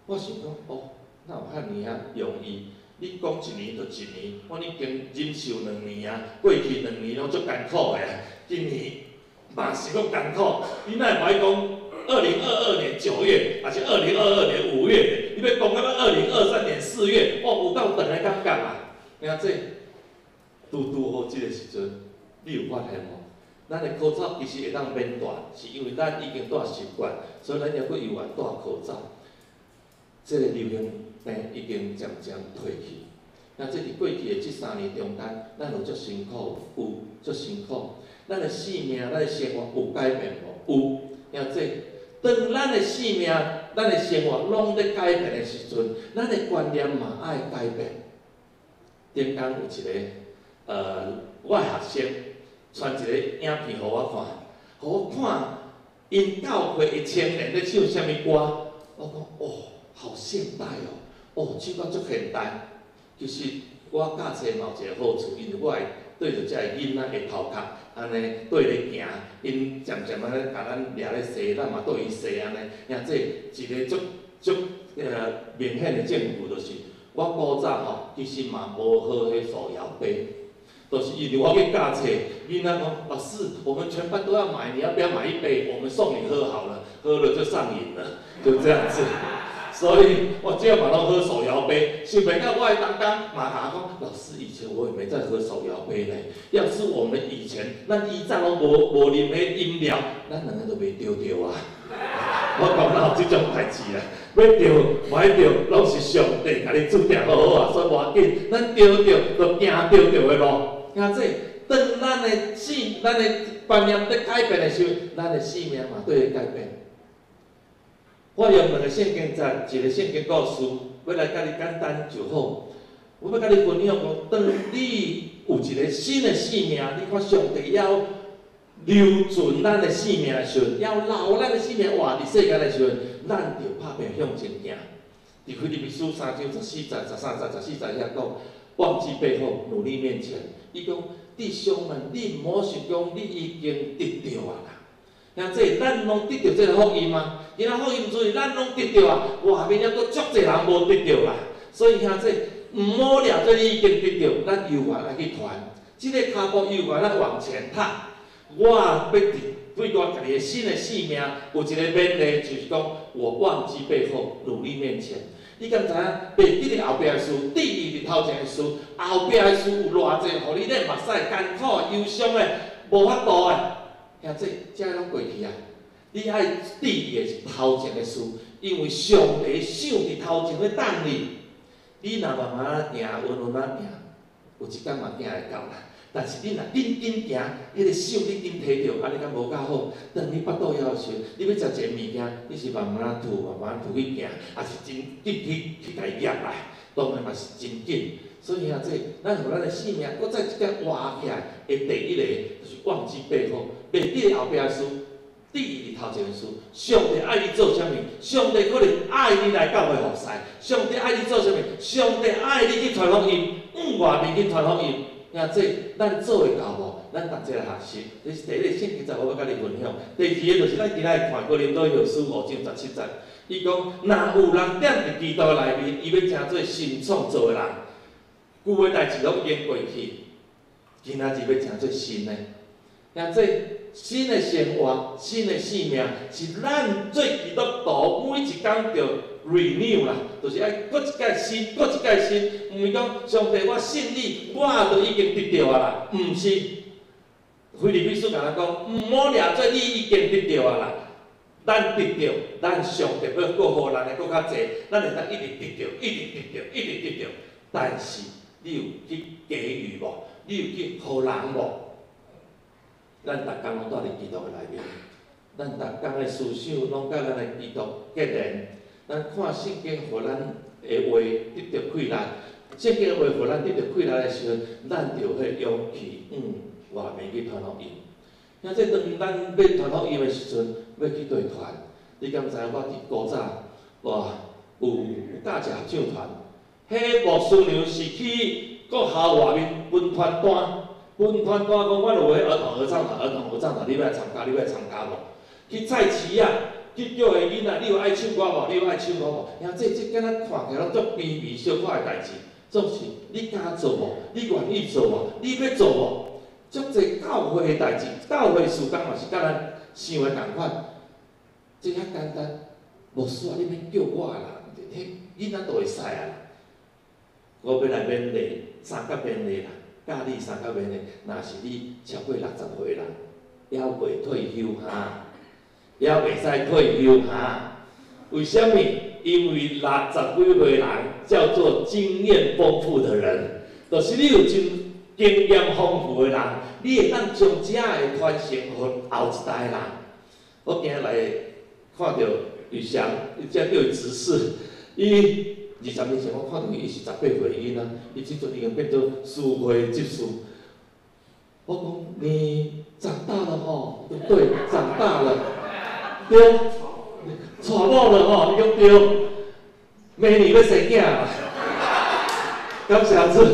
我想讲哦，哪有遐尔仔容易？你讲一年就一年，我已经忍受两年啊，过去两年拢足艰苦的啊，今年嘛是阁艰苦。你哪会无爱讲2022年9月，抑是2022年5月？你欲讲到2023年4月，哦，有够长的感觉啊！兄弟，拄拄好这个时阵，你有发现无？咱的口罩其实会当免戴，是因为咱已经戴习惯，所以咱犹阁犹原戴口罩。这个流行病已经渐渐退去。那这伫过去的这3年中间，咱有足辛苦无？有足辛苦。咱的生命、咱的生活有改变无？有。兄弟，当咱的生命、咱的生活拢咧改变的时阵，咱的观念嘛爱改变。顶工有一个，我的学生传一个影片予我看，予我看𪜶教会的青年咧唱啥物歌。我讲哦，好现代哦，哦，唱甲足现代。其实我教册嘛有一个好处，因为我会对著遮个囡仔的头壳，按呢对咧行，𪜶渐渐按呢共咱掠咧踅，咱嘛对伊踅按呢。兄这一个足足明显的证据就是，我古早吼其实嘛无喝彼手摇杯，就是因为我去教册，囡仔讲老师，我们全班都要买，你要不要买一杯？我们送你喝好了，喝了就上瘾了，就这样子。所以我这嘛拢喝手摇杯，想袂到我的同工嘛共我讲，老师以前我也没在喝手摇杯呢。要是我们以前，咱以前拢无啉彼饮料，咱两个都袂著著啊。我講哪有這種代誌啊？欲著無愛著，攏是上帝共你注定好好啊，所以無要緊。咱著著就行著著的路。兄弟，當咱的性、咱的觀念佇改變的時陣，咱的生命嘛綴咧改變。我用兩個聖經節，一個聖經故事，欲來共你簡單就好。我欲共你分享講，當你有一個新的生命，你看上帝要留存咱的生命的時陣，要留咱的生命活佇世間的時陣，咱著拍拚向前行。佇腓立比書3章14節、13節、14節遐講，忘記背後，努力面前。伊講，弟兄們，你毋好想講你已經得著啊啦。兄弟，咱攏得著這个福音啊！今仔福音主日，咱攏得著啊！外面猶閣足濟人無得著啦。所以兄弟，毋好掠做你已經得著，咱猶原愛去傳。這个跤步猶原愛往前踏。我欲佇對我家己的新的生命有一个勉勵，就是講我忘記背後，努力面前。你敢知影？袂記佇後壁的事，注意佇頭前的事。後壁的事有偌濟，予你咧目屎艱苦的、憂傷的、無法度的。兄弟，這攏過去啊！你愛注意的是頭前的事，因為上帝想佇頭前咧等你。你若慢慢仔行，穩穩仔行，有一工嘛行會到啦。但是你若緊緊行，彼个手你緊提著，按呢敢無較好？當你腹肚枵的時陣，你欲食一个物件，你是慢慢吐，慢慢吐去行，抑是真緊去共伊攑來？當然嘛是真緊。所以兄弟，咱予咱的生命閣再一擺活起來的第一個，就是忘記背後，袂記得後壁的事，注意佇頭前的事。上帝愛你做啥物？上帝可能愛你來教會服侍。上帝愛你做啥物？上帝愛你去傳福音，往外面去傳福音。兄弟，咱做會到無？咱逐齊來學習。這是第一個聖經節，我欲共你分享。第二个就是咱今仔日看哥林多後書5章17節，伊講：若有人踮佇基督內面，伊欲成做新創造的人，舊的代誌攏已經過去，今仔日欲成做新的。兄弟，新的生活、新的生命，是咱做基督徒每一工著 renew 啦，就是愛閣一擺新，閣一擺新。毋是講上帝，我信你，我就已經得著啊啦，毋是。腓立比書共咱講，毋好掠做你已經得著啊啦。咱得著，咱上帝欲閣予咱的閣較濟，咱會當一直得著，一直得著，一直得著。但是你有去給予無？你有去予人無？咱逐工攏蹛佇基督的內面，咱逐工的思想攏佮咱的基督結連。咱看聖經，予咱的話得著氣力。聖經的話予咱得著氣力的時陣，咱就有彼个勇氣，外面去傳福音。兄弟，當咱欲傳福音的時陣，欲去佗傳，你敢知影？我佇古早，哇，有教一合唱團，彼牧師娘是去國校外面分傳單，分傳單講，阮有彼兒童合唱團，兒童合唱團，你欲來參加？你欲來參加無？去菜市仔，去叫彼囡仔，你有愛唱歌無？你有愛唱歌無？兄弟，這敢若看起來攏足卑微小可的代誌，總是你敢做無？你願意做無？你欲做無？足濟教會的代誌，教會事工嘛是佮咱想的仝款，這遐簡單。牧師啊，你免叫我啦，彼囡仔都會使啊啦。我欲來勉勵，相佮勉勵啦，教你相佮勉勵。若是你超過60歲人，猶未退休哈，猶袂使退休哈。為啥物？因為60幾歲人叫做經驗豐富的人，就是你有真經驗豐富的人，你會當將遮的傳承予後一代人。我今日來看著宇翔，伊這叫伊執事，伊20年前我看著伊，伊是18歲囡仔，伊這陣已經變做司會執事。我講你長大了吼，對不對？長大了，對，娶某了吼，伊講對，明年欲生囝啦。感謝主。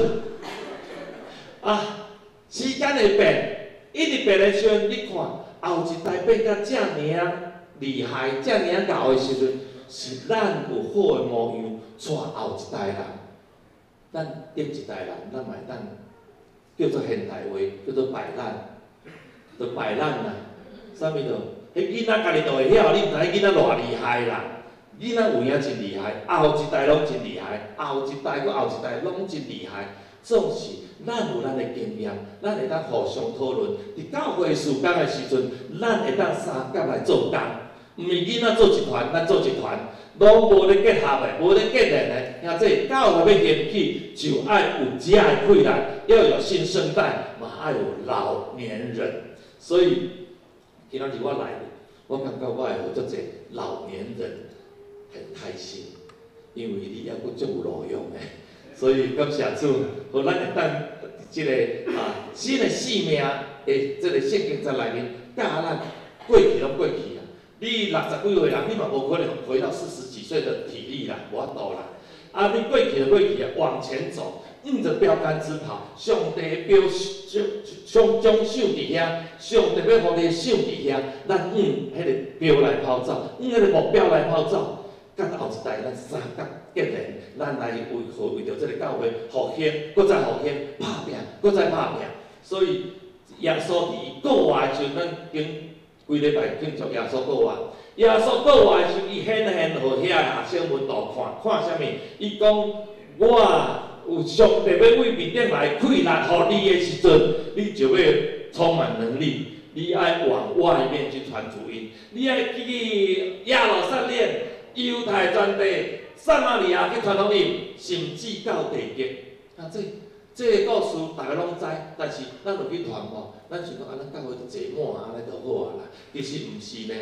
啊，時間會變，一直變的時陣，你看後一代變甲遮爾仔厲害，遮爾仔𠢕的時陣，是咱有好的模樣，帶後一代人。咱頂一代人，咱嘛會當叫做現代話，叫做擺爛，就擺爛啦。啥物就，彼囡仔家己就會曉，你毋知彼囡仔偌厲害啦。囡仔有影真厲害，後一代攏真厲害，後一代閣後一代攏真厲害。總是咱有咱的經驗，咱會當互相討論。佇教會事工的時陣，咱會當相佮來做工。毋是囡仔做一团，咱做一团，攏無咧結合的，無咧結連的。兄弟，教會欲興起，就愛有遮的氣力，要有新生代，嘛愛有老年人。所以今仔日我來，我感覺我會予足濟老年人很開心，因為你猶閣足有路用的。所以感謝主，予咱會當這個啊新的生命的這個聖經節內面教咱過去攏過去啊。你六十幾歲人，你嘛無可能回到四十幾歲的體力啦，無法度啦。啊，你過去就過去啊，往前走，向著標桿直跑。上帝標將獎賞佇遐，上帝欲予你賞佇遐，咱向彼个標來跑走，向彼个目標來跑走。到後一代，咱三角結連，咱來為為著這个教會復興，閣再復興，拍拚，閣再拍拚。所以耶穌佇伊復活的時陣，咱頂幾禮拜慶祝耶穌復活。耶穌復活的時陣，伊顯現予遐學生門徒看，看啥物？伊講：我有上帝欲為面頂來氣力予你的時陣，你就欲充滿能力，你愛往外面去傳福音，你愛去耶路撒冷、猶太全地、撒瑪利亞去傳福音，甚至到地極。啊，這這個故事大家攏知，但是咱有去傳無？咱想講啊，咱教會就坐滿按呢就好啊啦。其實毋是呢，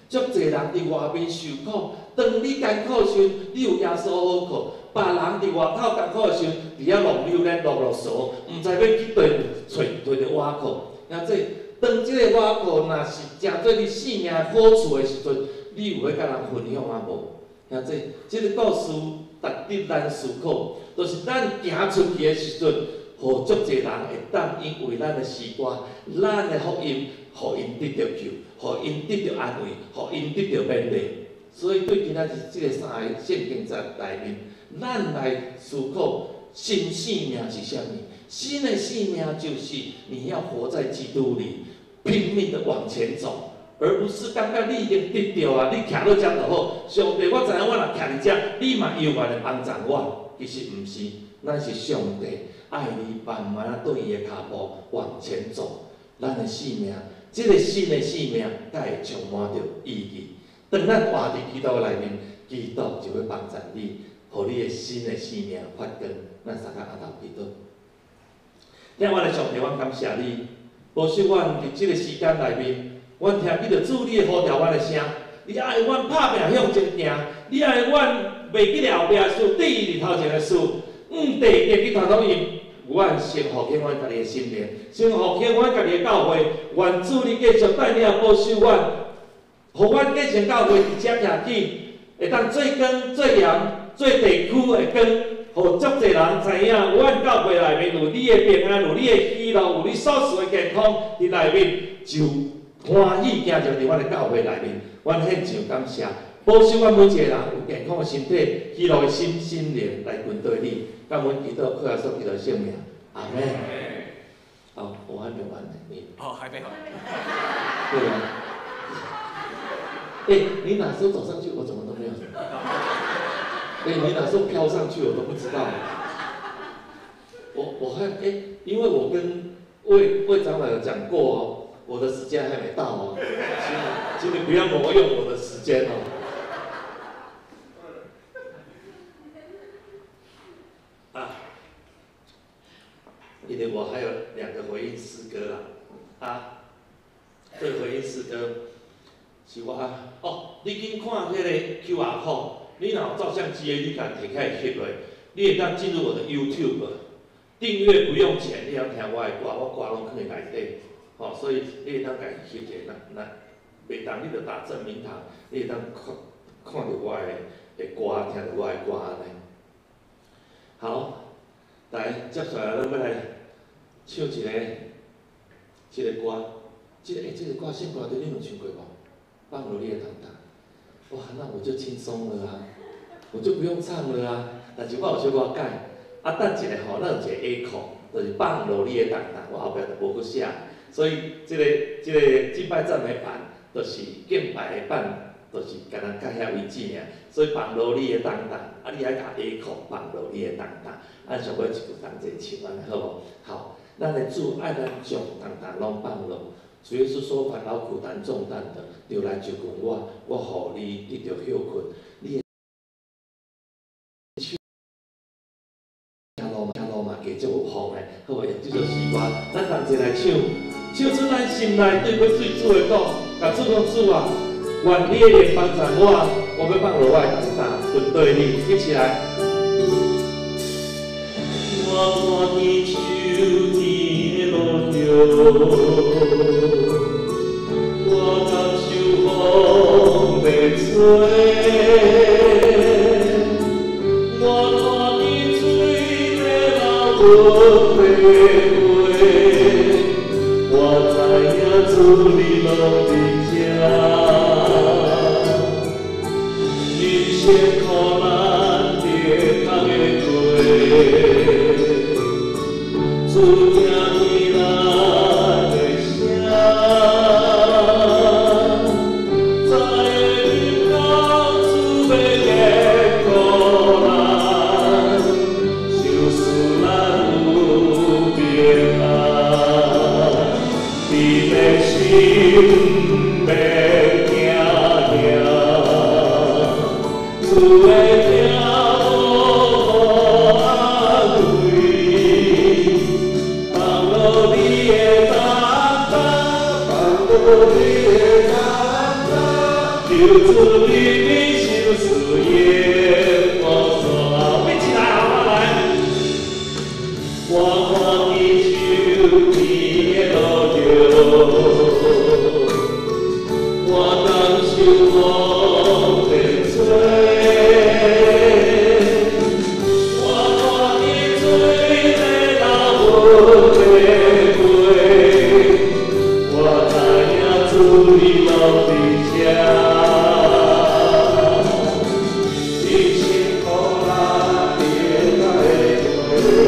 足濟人佇外面受苦，當你艱苦時，你有耶穌好靠；別人佇外口艱苦時，佇遐浪流連落落趖，毋知欲去佗位揣揣著倚靠。啊，這當這個倚靠若是成做你性命好處的時陣，你有欲佮人分享啊無？啊，這這個故事值得咱思考，就是咱行出去的時陣，予足濟人會當因為咱的詩歌、咱的福音，予𪜶得著救，予𪜶得著安慰，予𪜶得著勉勵。所以對今仔日這個三个聖經節內面，咱來思考新生命是啥物？新的生命就是你要活在基督裡，拼命的往前走。而不是感覺你已經得著啊，你徛佇遮就好。上帝，我知影我若徛佇遮，你嘛猶原會幫助我。其實毋是，咱是上帝愛你，慢慢仔對伊的跤步往前走。咱的生命，這個新的生命，才會充滿著意義。當咱活佇基督內面，基督就會幫助你，予你的新的生命發光。咱三個阿頭祈禱。疼阮的上帝，阮感謝你，保守阮佇這個時間內面。阮聽見著主你的呼召阮的聲，你愛阮拍拚向前行，你愛阮袂記得後壁事，對伊佇頭前的事，向地極去傳福音。阮先復興阮家己的心靈，先復興阮家己的教會。願主你繼續帶領保守阮，予阮繼承教會佇遮徛起，會當做光、做鹽、做地區的光，予足濟人知影，阮教會內面有你的平安，有你的喜樂，有你所賜的健康佇內面就。歡喜行入佇阮的教會內面，阮獻上感謝，保守阮每一個人有健康的身體、喜樂的心、心靈來跟隨你。感恩基督，靠耶穌基督的聖名，阿們。好，我還沒完呢，你。哦，還沒完。對啊。欸，你哪時候走上去，我怎麼都沒有？欸，你哪時候飄上去，我都不知道。我還欸，因為我跟魏魏長老有講過哦。我的時間還沒到哦，請你不要挪用我的時間哦。啊，因為我還有兩個回應詩歌啦，啊，這個回應詩歌是我哦，你緊看彼個 QR code，你若有照相機的，你共提起來翕落，你會當進入我的 YouTube，訂閱不用錢，你通聽我的歌，我歌攏囥佇內底。吼，所以你會當共伊翕一下，若若袂當你著打正明堂，你會當看看著我的歌，聽著我的歌按呢。好，來接下來咱欲來唱一個這個歌，這個欸這個歌聖歌你有唱過無？放落你的重擔，哇，那我就輕鬆了啊，我就不用唱了啊。但是我有小可改，啊，等一下吼，咱有一個 echo，就是放落你的重擔，我後壁就無閣寫。所以這個這個敬拜讚美版，就是敬拜的版，就是干焦到遐為止爾。所以放落你的重擔，啊，你愛共 echo 放落你的重擔，按上尾一句同齊唱按呢好無？好，咱的主愛咱將重擔攏放落，主耶穌說：煩惱苦擔重擔的，就來就近我，我予你得著歇睏。你的手行路行路嘛，加足有風的，好無？用這首詩歌，咱同齊來唱，唱出咱心內對欲對主的講，共主講主啊，願你的靈幫助我，我欲放落我的重擔，跟對你一起來。我看見秋天的落葉，我感受風在吹，我看見水在流阮的过，我知影主你攏佇遮，人生苦難得通會過。主聽見咱的聲，在日到主欲堅固咱，就使咱有平安。你的心免驚驚，主的疼無安慰。放落你的擔當，放落你的擔當，求主你的心事永無散。一起來好嗎？來，我看見秋天的落葉，我感受風在吹，我看見水在流阮的过，我知影主你攏佇遮，人生苦難得通會過。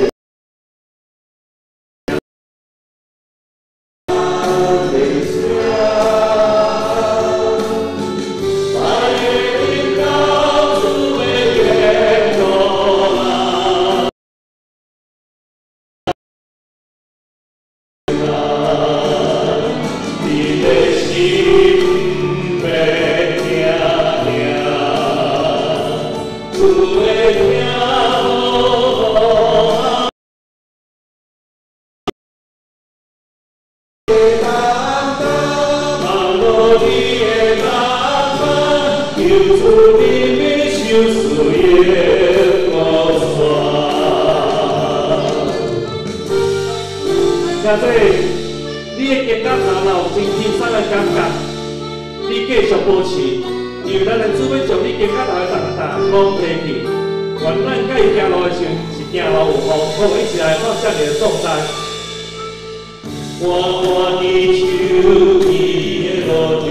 你的心免驚驚，主的疼無放落你的担当，求主你的心事永無散。兄弟，你的肩胛頭若有真輕鬆的感覺，你繼續保持，因為咱的主欲將你肩胛頭的重擔攏提去。願咱佮伊行路的時陣是行路有風，好，一起來放下你的重擔。我看見秋天的落葉，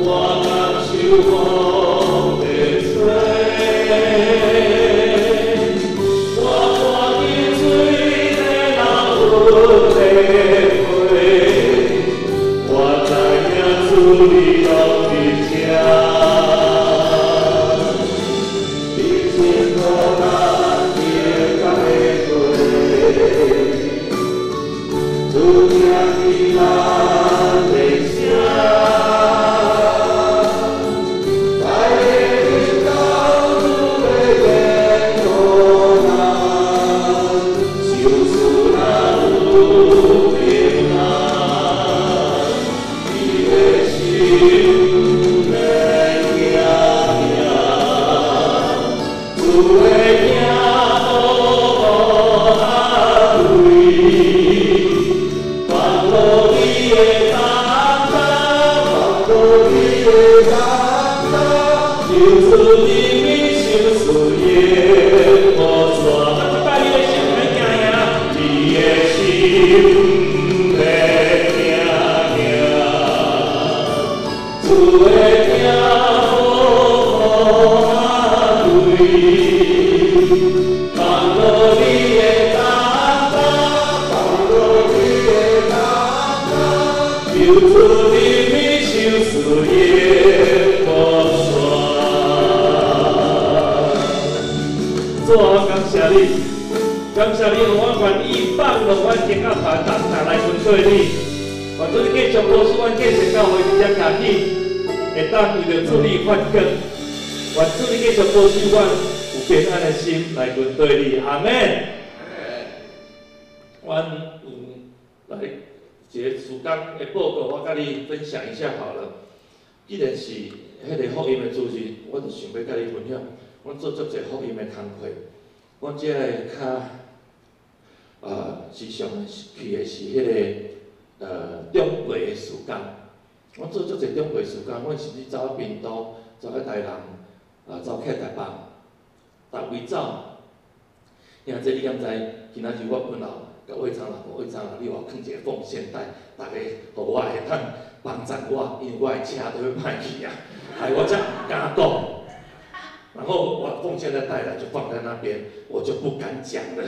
我感受風在吹，我看見水在流阮的过，我知影主你攏佇遮，人生苦難得通會過，主聽見咱的聲，在日到主欲堅固咱，就使咱有平安。你的心免驚驚，主的疼無安慰，放落你的擔當，放落你的擔當，求主你的心事永無散。咱这摆你的心免驚驚，你的心免驚驚，主的疼無安慰，放落你的擔當，放落你的擔當，求主你的心事永無散。主啊，我感謝你，感謝你，予阮願意放落阮肩胛頭，同齊來跟隨你。願主你繼續保守阮，繼續教會佇遮徛起，會當為著主你發光。願主你繼續保守阮有平安的心來跟隨你。阿門。阮有來一个事工的報告，我佮你分享一下好了。既然是彼个福音的主日，我就想欲佮你分享。阮做足濟福音的工課，阮這个較時常去的是彼个長輩的事工。阮做足濟長輩事工，阮甚至走去屏東，走去台南，走去台北，逐位走。兄弟，你敢知？今仔日我本來共魏長老講，魏長老，你予我囥一个奉獻袋，逐家予我會當幫贊我，因為我的車都欲歹去啊，害我才毋敢講。然後我奉獻袋帶來就放在那邊，我就不敢講了。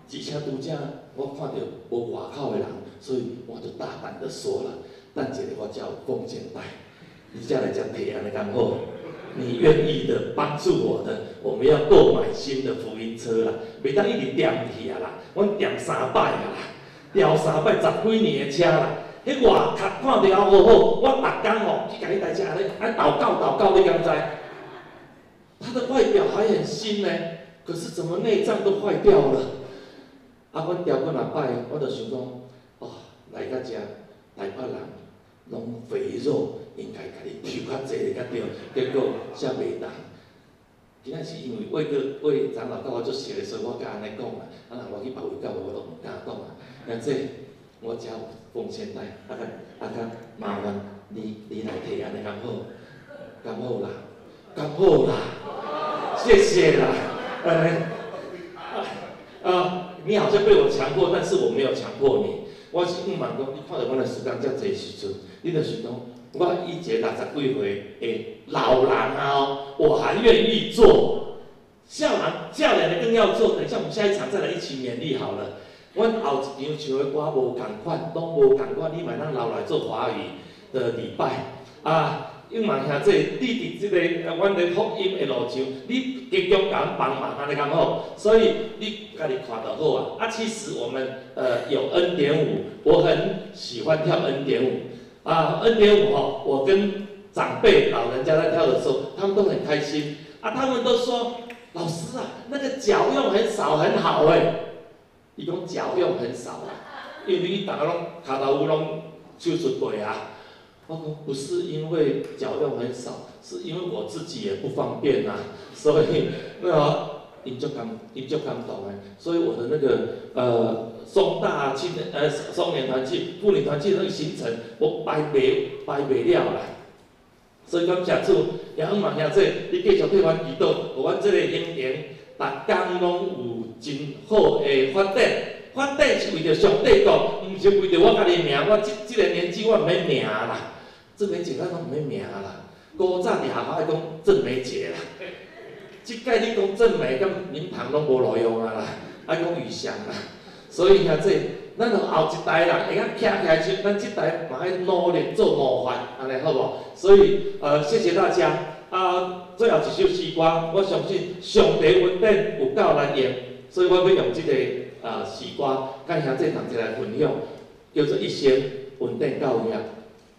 而且拄才我看著無外口的人，所以我就大膽的說了。等一下我才有奉獻袋，你才來遮提按呢敢好？你願意的幫助我的，我們要購買新的福音車啦，袂當一直惦去啊啦，阮惦三擺啊啦，調三擺十幾年的車啦，彼外殼看著猶好好，我逐工吼去共彼台車按呢按禱告禱告，你敢知？它的外表還很新呢，可是怎麼內臟都壞掉了？啊，阮調過若擺，我就想講，哦，來到遮台北人攏肥肉，應該共你抽較濟較對，結果才袂當。今仔是因為魏哥魏長老佮我足熟的，所以我敢按呢講啦。啊，若我去別位教會，我都毋敢講啊。那這我遮有奉獻袋，啊較啊較麻煩你來提按呢敢好？敢好啦，敢好啦，謝謝啦。按呢啊，你好像被我強迫，但是我沒有強迫你。我是毋茫講，你看著阮的時間遮濟時陣，你就想講，我以一個60幾歲的老人啊，我還願意做。少人少年的更要做。等一下我們下一場再來一起勉勵好了。阮後一場唱的歌無仝款，攏無仝款，你嘛通留來做華語的禮拜啊。永萬兄弟，你佇這個阮的福音的路上，你經常共阮幫忙，按呢敢好？所以你家己看就好啊。啊，其實我們有恩典舞，我很喜歡跳恩典舞。啊，恩典舞吼，我跟長輩老人家在跳的時候，他們都很開心。啊，他們都說老師啊，那個腳用很少，很好欸。伊講腳用很少啊，因為你逐家攏跤頭趺攏手術過啊。我講不是因為腳用很少，是因為我自己也不方便啊，所以那個𪜶足感𪜶足感動的，所以我的那個松大青松年團契、婦女團契那個行程，我排袂了啦。所以感謝主，也向望兄弟，你繼續替阮祈禱，予阮這個行程，逐工攏有真好的發展。發展是為著上帝國，毋是為著我家己名。我這個年紀，我毋免名啦。鄭梅姐，咱攏毋免名啦。古早佇學校愛講鄭梅姐啦，這屆你講鄭梅，佮林旁攏無路用啊啦，愛講宇翔啦。所以兄弟，咱予後一代人會曉徛起來時，咱這代嘛愛努力做模範，按呢好無？所以謝謝大家。啊，最後一首詩歌，我相信上帝恩典有夠難用，所以我欲用這個詩歌，佮兄弟同齊來分享，叫做一生恩典夠用。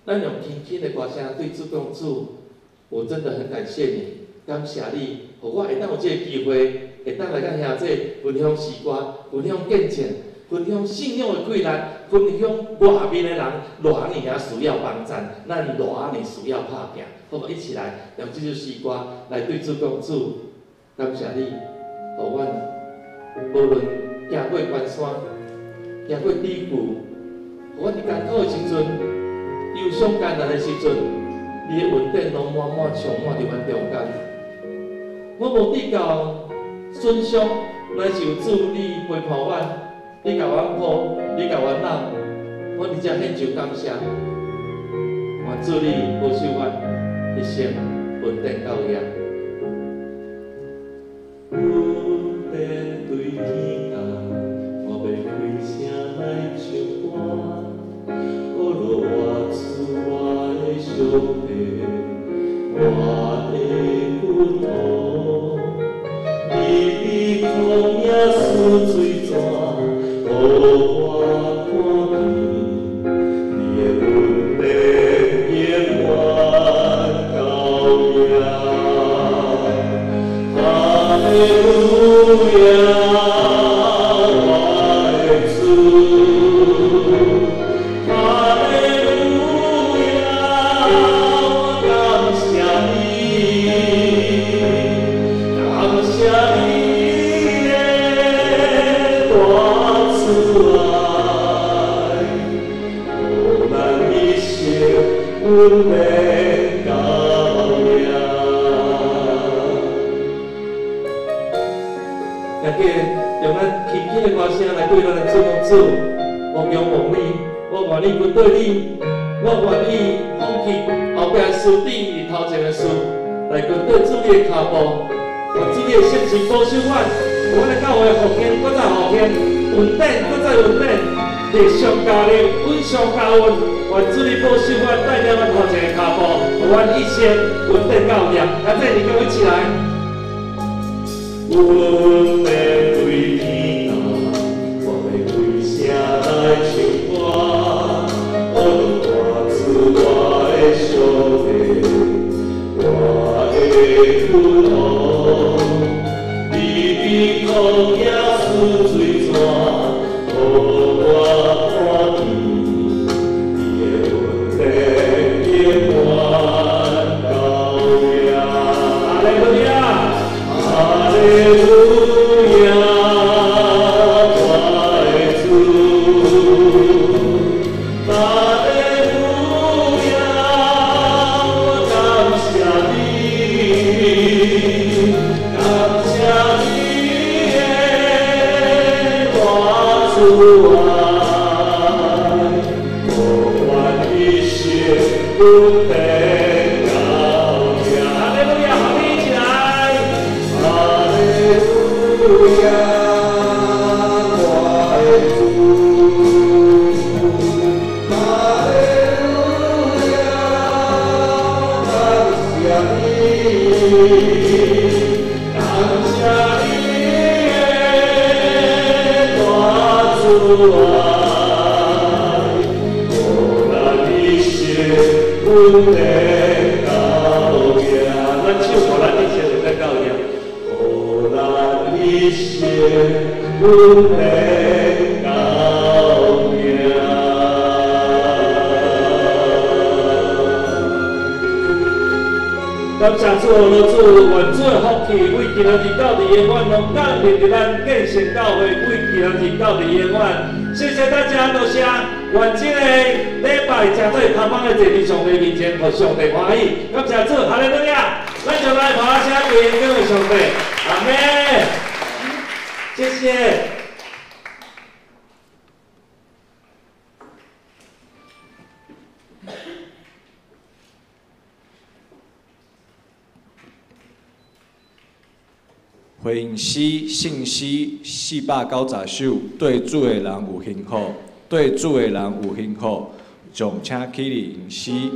咱用輕輕的歌聲對主講：主，我真的很感謝你，感謝你，予我會當有這個機會，會當來佮兄弟分享詩歌，分享見證，分享信仰的氣力，分享外面的人偌爾仔需要幫贊，咱偌爾需要拍拚。好無？一起來用這首詩歌來對主講：主，感謝你，予阮無論行過關山，行過低谷，予阮佇艱苦的時陣、憂傷艱難的時陣，你的恩典攏滿滿充滿佇阮中間。我無得到損傷，乃是有主你陪伴阮，你共阮抱，你共阮攬，我佇遮獻上感謝。願主你保守阮一生恩典夠用。恩典對天降，我欲開聲來唱歌。哦，我主我的上帝，我的君王，你比空也是水。亞，哈利路亞，我的主，哈利路亞，我感謝你，感謝你的大慈愛，予咱一生恩典到命。也记得用咱轻轻的歌聲來對咱的主講，主，我仰望你，我願意跟對你，我願意放棄後壁的事，頂伊頭前的事，來跟對主你的跤步，願主你的聖神保守阮，阮的教會復興，閣再復興，穩定，閣再穩定，力上加力，穩上加穩，願主你保守阮，帶領阮頭前的跤步，予阮一生穩定到業。阿這你跟我一起來。阮欲對天啊，我欲開聲來唱歌，哦，大主我的上帝，我的君王，你比曠野似水泉，予我看見你的恩典永遠到命。哈利路亞，哈利路亞，我的主，哈利路亞，我感謝你，感謝你的大慈愛，予阮一生稳定到命。哈利路亞，好，你一起來。哈利路亞，我的主，哈利路亞，感謝你，感謝你的大慈愛，予咱一生稳定到命。咱手予咱一生稳定到命。予咱一生稳定到命。感謝主，老主，願主的福氣為今仔日到佇永遠，攏降臨佇咱建成教會，為今仔日到佇永遠。謝謝大家，多謝。願這个禮拜誠做芳芳的坐佇上帝面前，予上帝歡喜。感謝主，哈利路亞！咱就來拍聲歸榮耀給上帝，阿們。謝謝。回應詩信詩490首，對主的人有幸福，對主的人有幸福，將請起立吟詩。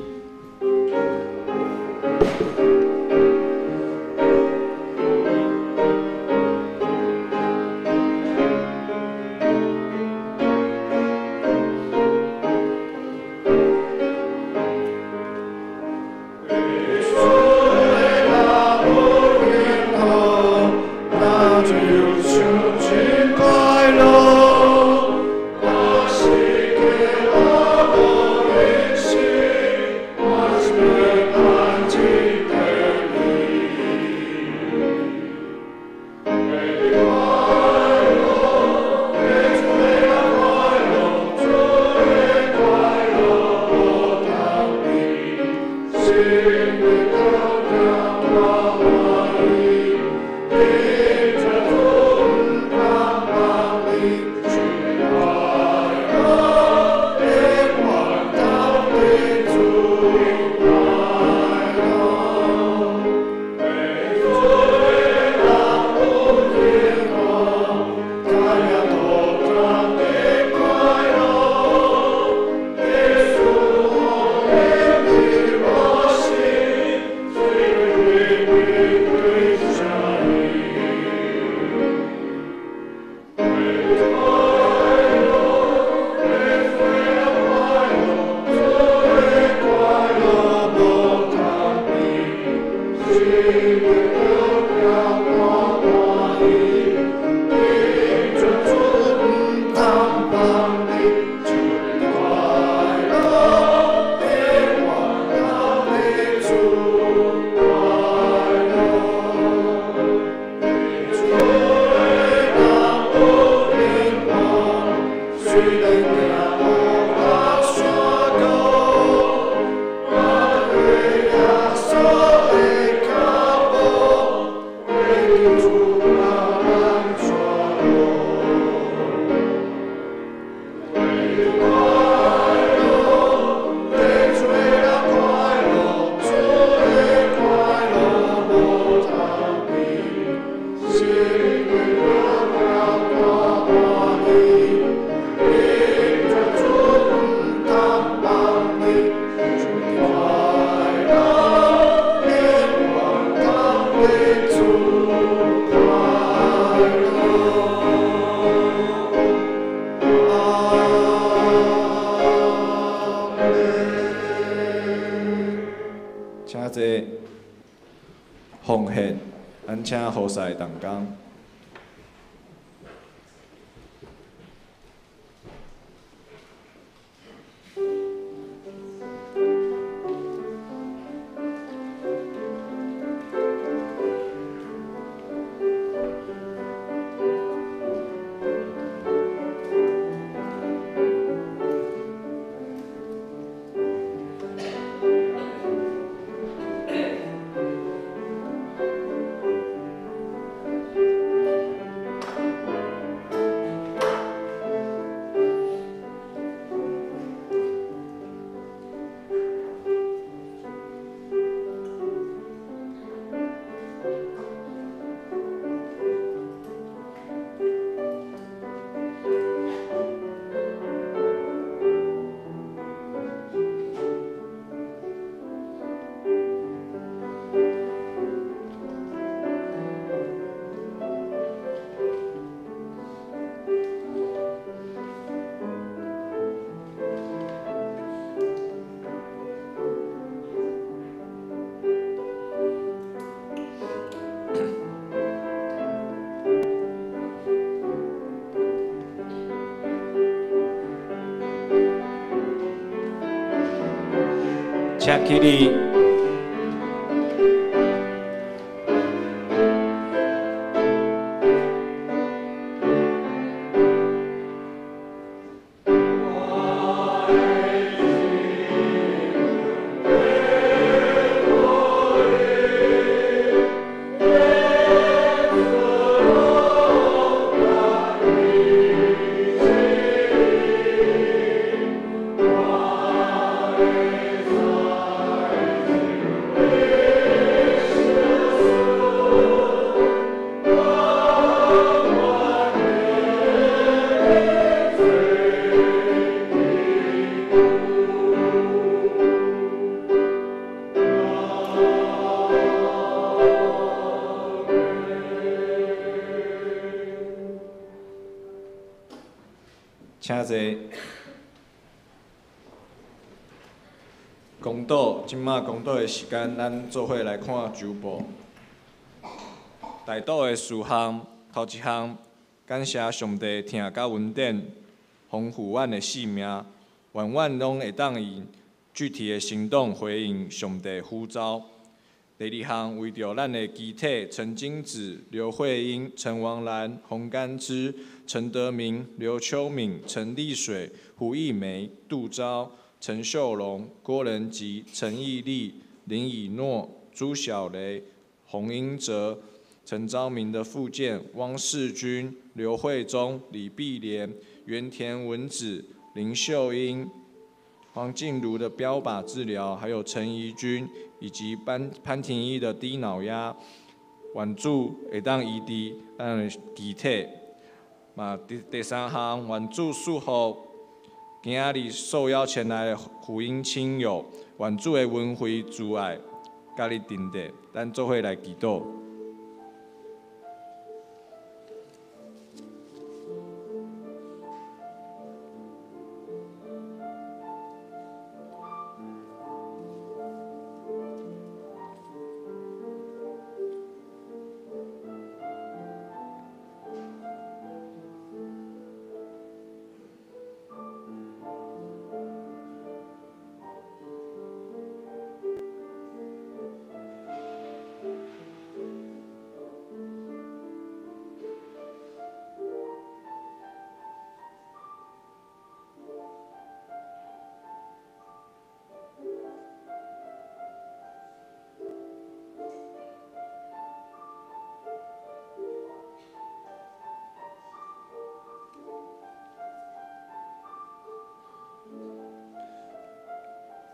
Thank you. 請坐。奉獻，咱請何賽同工。請起立。請坐。公道，這馬公道的時間，咱做伙來看周報。代禱的事項，頭一項，感謝上帝疼佮恩典，豐富阮的性命，願阮攏會當以具體的行動回應上帝呼召。第二項，為著咱的肢體陳金子、劉慧英、陳王蘭、洪甘之、陳德明、劉秋敏、陳麗水、胡義梅、杜昭、陳秀龍、郭仁吉、陳義立、林以諾、朱小雷、洪英哲、陳昭明的復健、汪世軍、劉慧忠、李碧蓮、原田文子、林秀英、黃靜茹的標靶治療，還有陳怡君以及潘廷一的低腦壓，願主會當醫治咱的肢體。嘛，第三項，願主賜福今仔日受邀前來的福音親友，願主的恩惠慈愛，佮你同在，咱做伙來祈禱。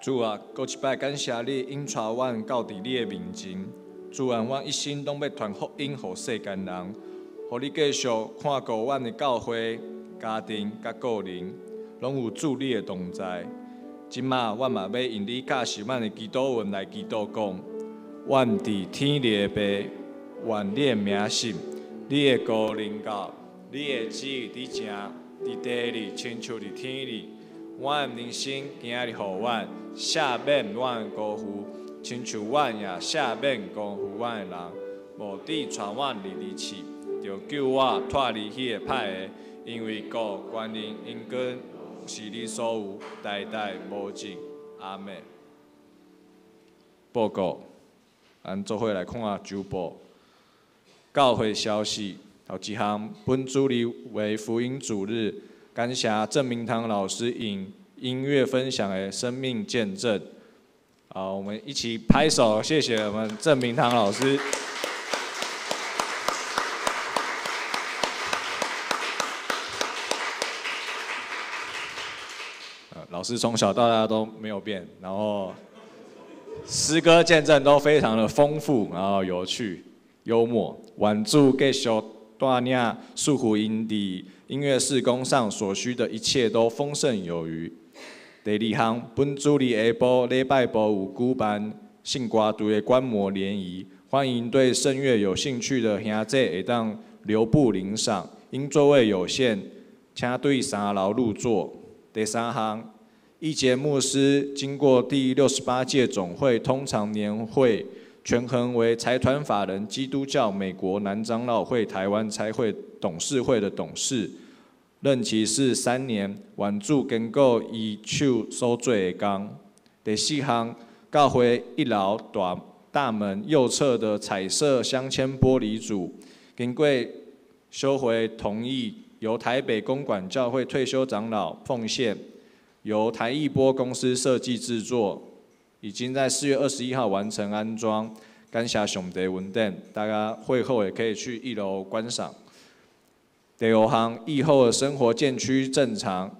主啊，閣一擺感謝你引帶阮到佇你的面前。主啊，阮一生攏欲傳福音予世間人，予你繼續看顧阮的教會、家庭佮個人，攏有主你的同在。這馬阮嘛欲用你教示阮的祈禱文來祈禱講：阮佇天裡的父，願你的名聖，你的國臨到，你的旨意佇正，佇地裡親像佇天裡。阮人生今仔日予阮赦免阮的辜負，亲像阮也赦免辜负阮的人，无致带阮入去试，著救我脫離彼个歹的，因為國、權能、榮光是你所有，代代無盡。阿們。報告，咱做伙來看周報。教會消息，頭一項，本主日為福音主日，感謝鄭明堂老師引音樂分享的生命見證。好，我們一起拍手，謝謝我們鄭明堂老師。老師從小到大都沒有變，然後詩歌見證都非常的豐富，然後有趣、幽默。願主繼續帶領賜福𪜶佇音樂事工上所需的一切都豐盛有餘。第二項，本主日下晡禮拜部有舉辦聖歌隊的觀摩聯誼，歡迎對聖樂有興趣的兄弟會當留步領賞，因座位有限，請對三樓入座。第三項，易傑牧師經過第68屆總會通常年會權衡為財團法人基督教美國南長老會台灣差會董事會的董事，任期是3年，願主堅固伊手所做的工。第四項，教會一樓大門右側的彩色鑲嵌玻璃組，經過修會同意，由台北公館教會退休長老奉獻，由台藝波公司設計製作，已經在4月21號完成安裝。感謝上帝恩典，大家會後也可以去一樓觀賞。第五項，疫後的生活漸趨正常，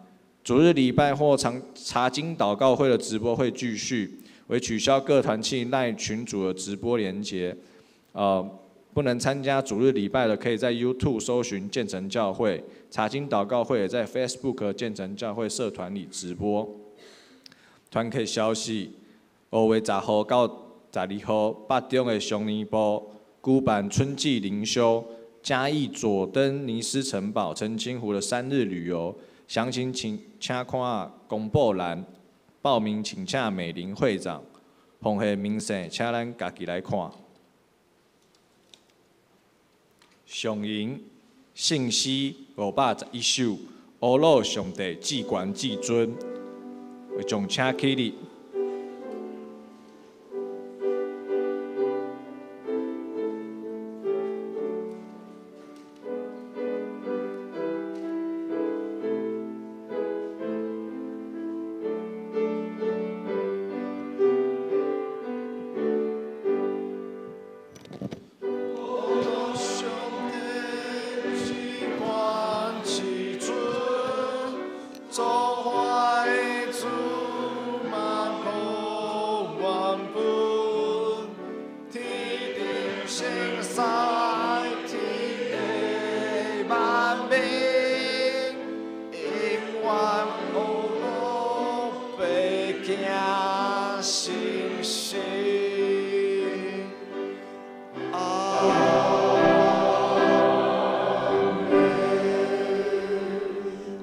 主日禮拜或查經禱告會的直播會繼續，為取消各團契賴群組的直播連結。不能參加主日禮拜的，可以在 YouTube 搜尋建成教會，查經禱告會也在 Facebook 建成教會社團裡直播。團契消息，5月10號到12號，北中的上年部舉辦春季靈修，嘉義佐登尼斯城堡澄清湖的3日旅遊，詳情請看公布欄，報名請洽美玲會長。奉獻明細，請咱家己來看。上引信息511首，阿鲁上帝至悬至尊，将请起立。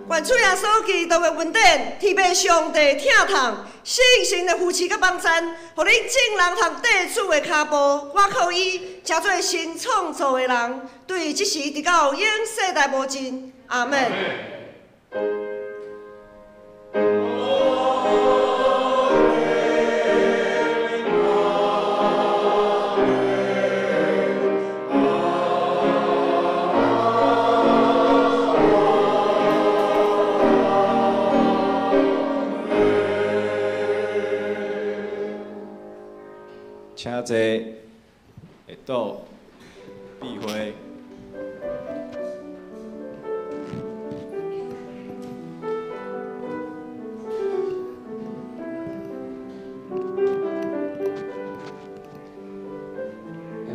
愿主耶稣基督的恩典，天父上帝疼痛，圣神的扶持佮帮赞，予恁众人通缀主的跤步，我靠伊，成做新创造的人，对这时直到永世代无尽。阿们。请坐，会倒，闭会。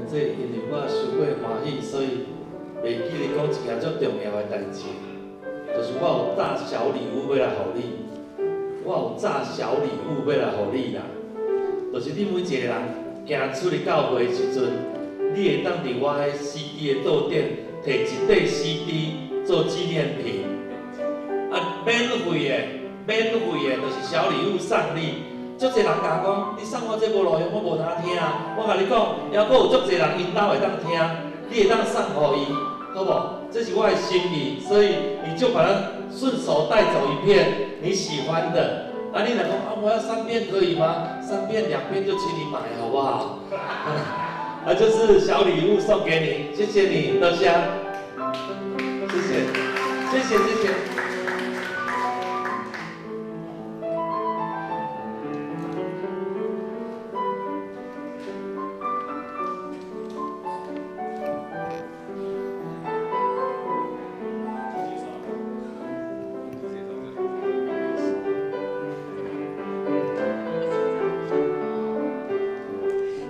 这因为我伤过欢喜，所以袂记得讲一件足重要的代志，就是我有炸小礼物欲来予你，我有炸小礼物欲来予你啦，就是你每一个人。行出去教会的时阵，你会当伫我彼 CD 的桌顶摕一块 CD 做纪念品。啊，免费的，免费的，就是小礼物送你。足济人共我讲，你送我这无路用，我無通聽。我共你講，猶閣有足濟人𪜶兜會當聽，你會當送予伊，好無？這是我的心意，所以你就把它順手帶走一片你喜歡的。啊，你若講啊，我要三片可以嗎？三片兩片就請你買，好不好？啊，就是小禮物送給你，謝謝你，多謝，謝謝，謝謝，謝謝。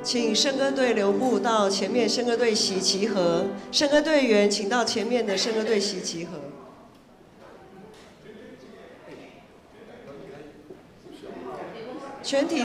請聖歌隊留步到前面聖歌隊席集合，聖歌隊員請到前面的聖歌隊席集合。全體。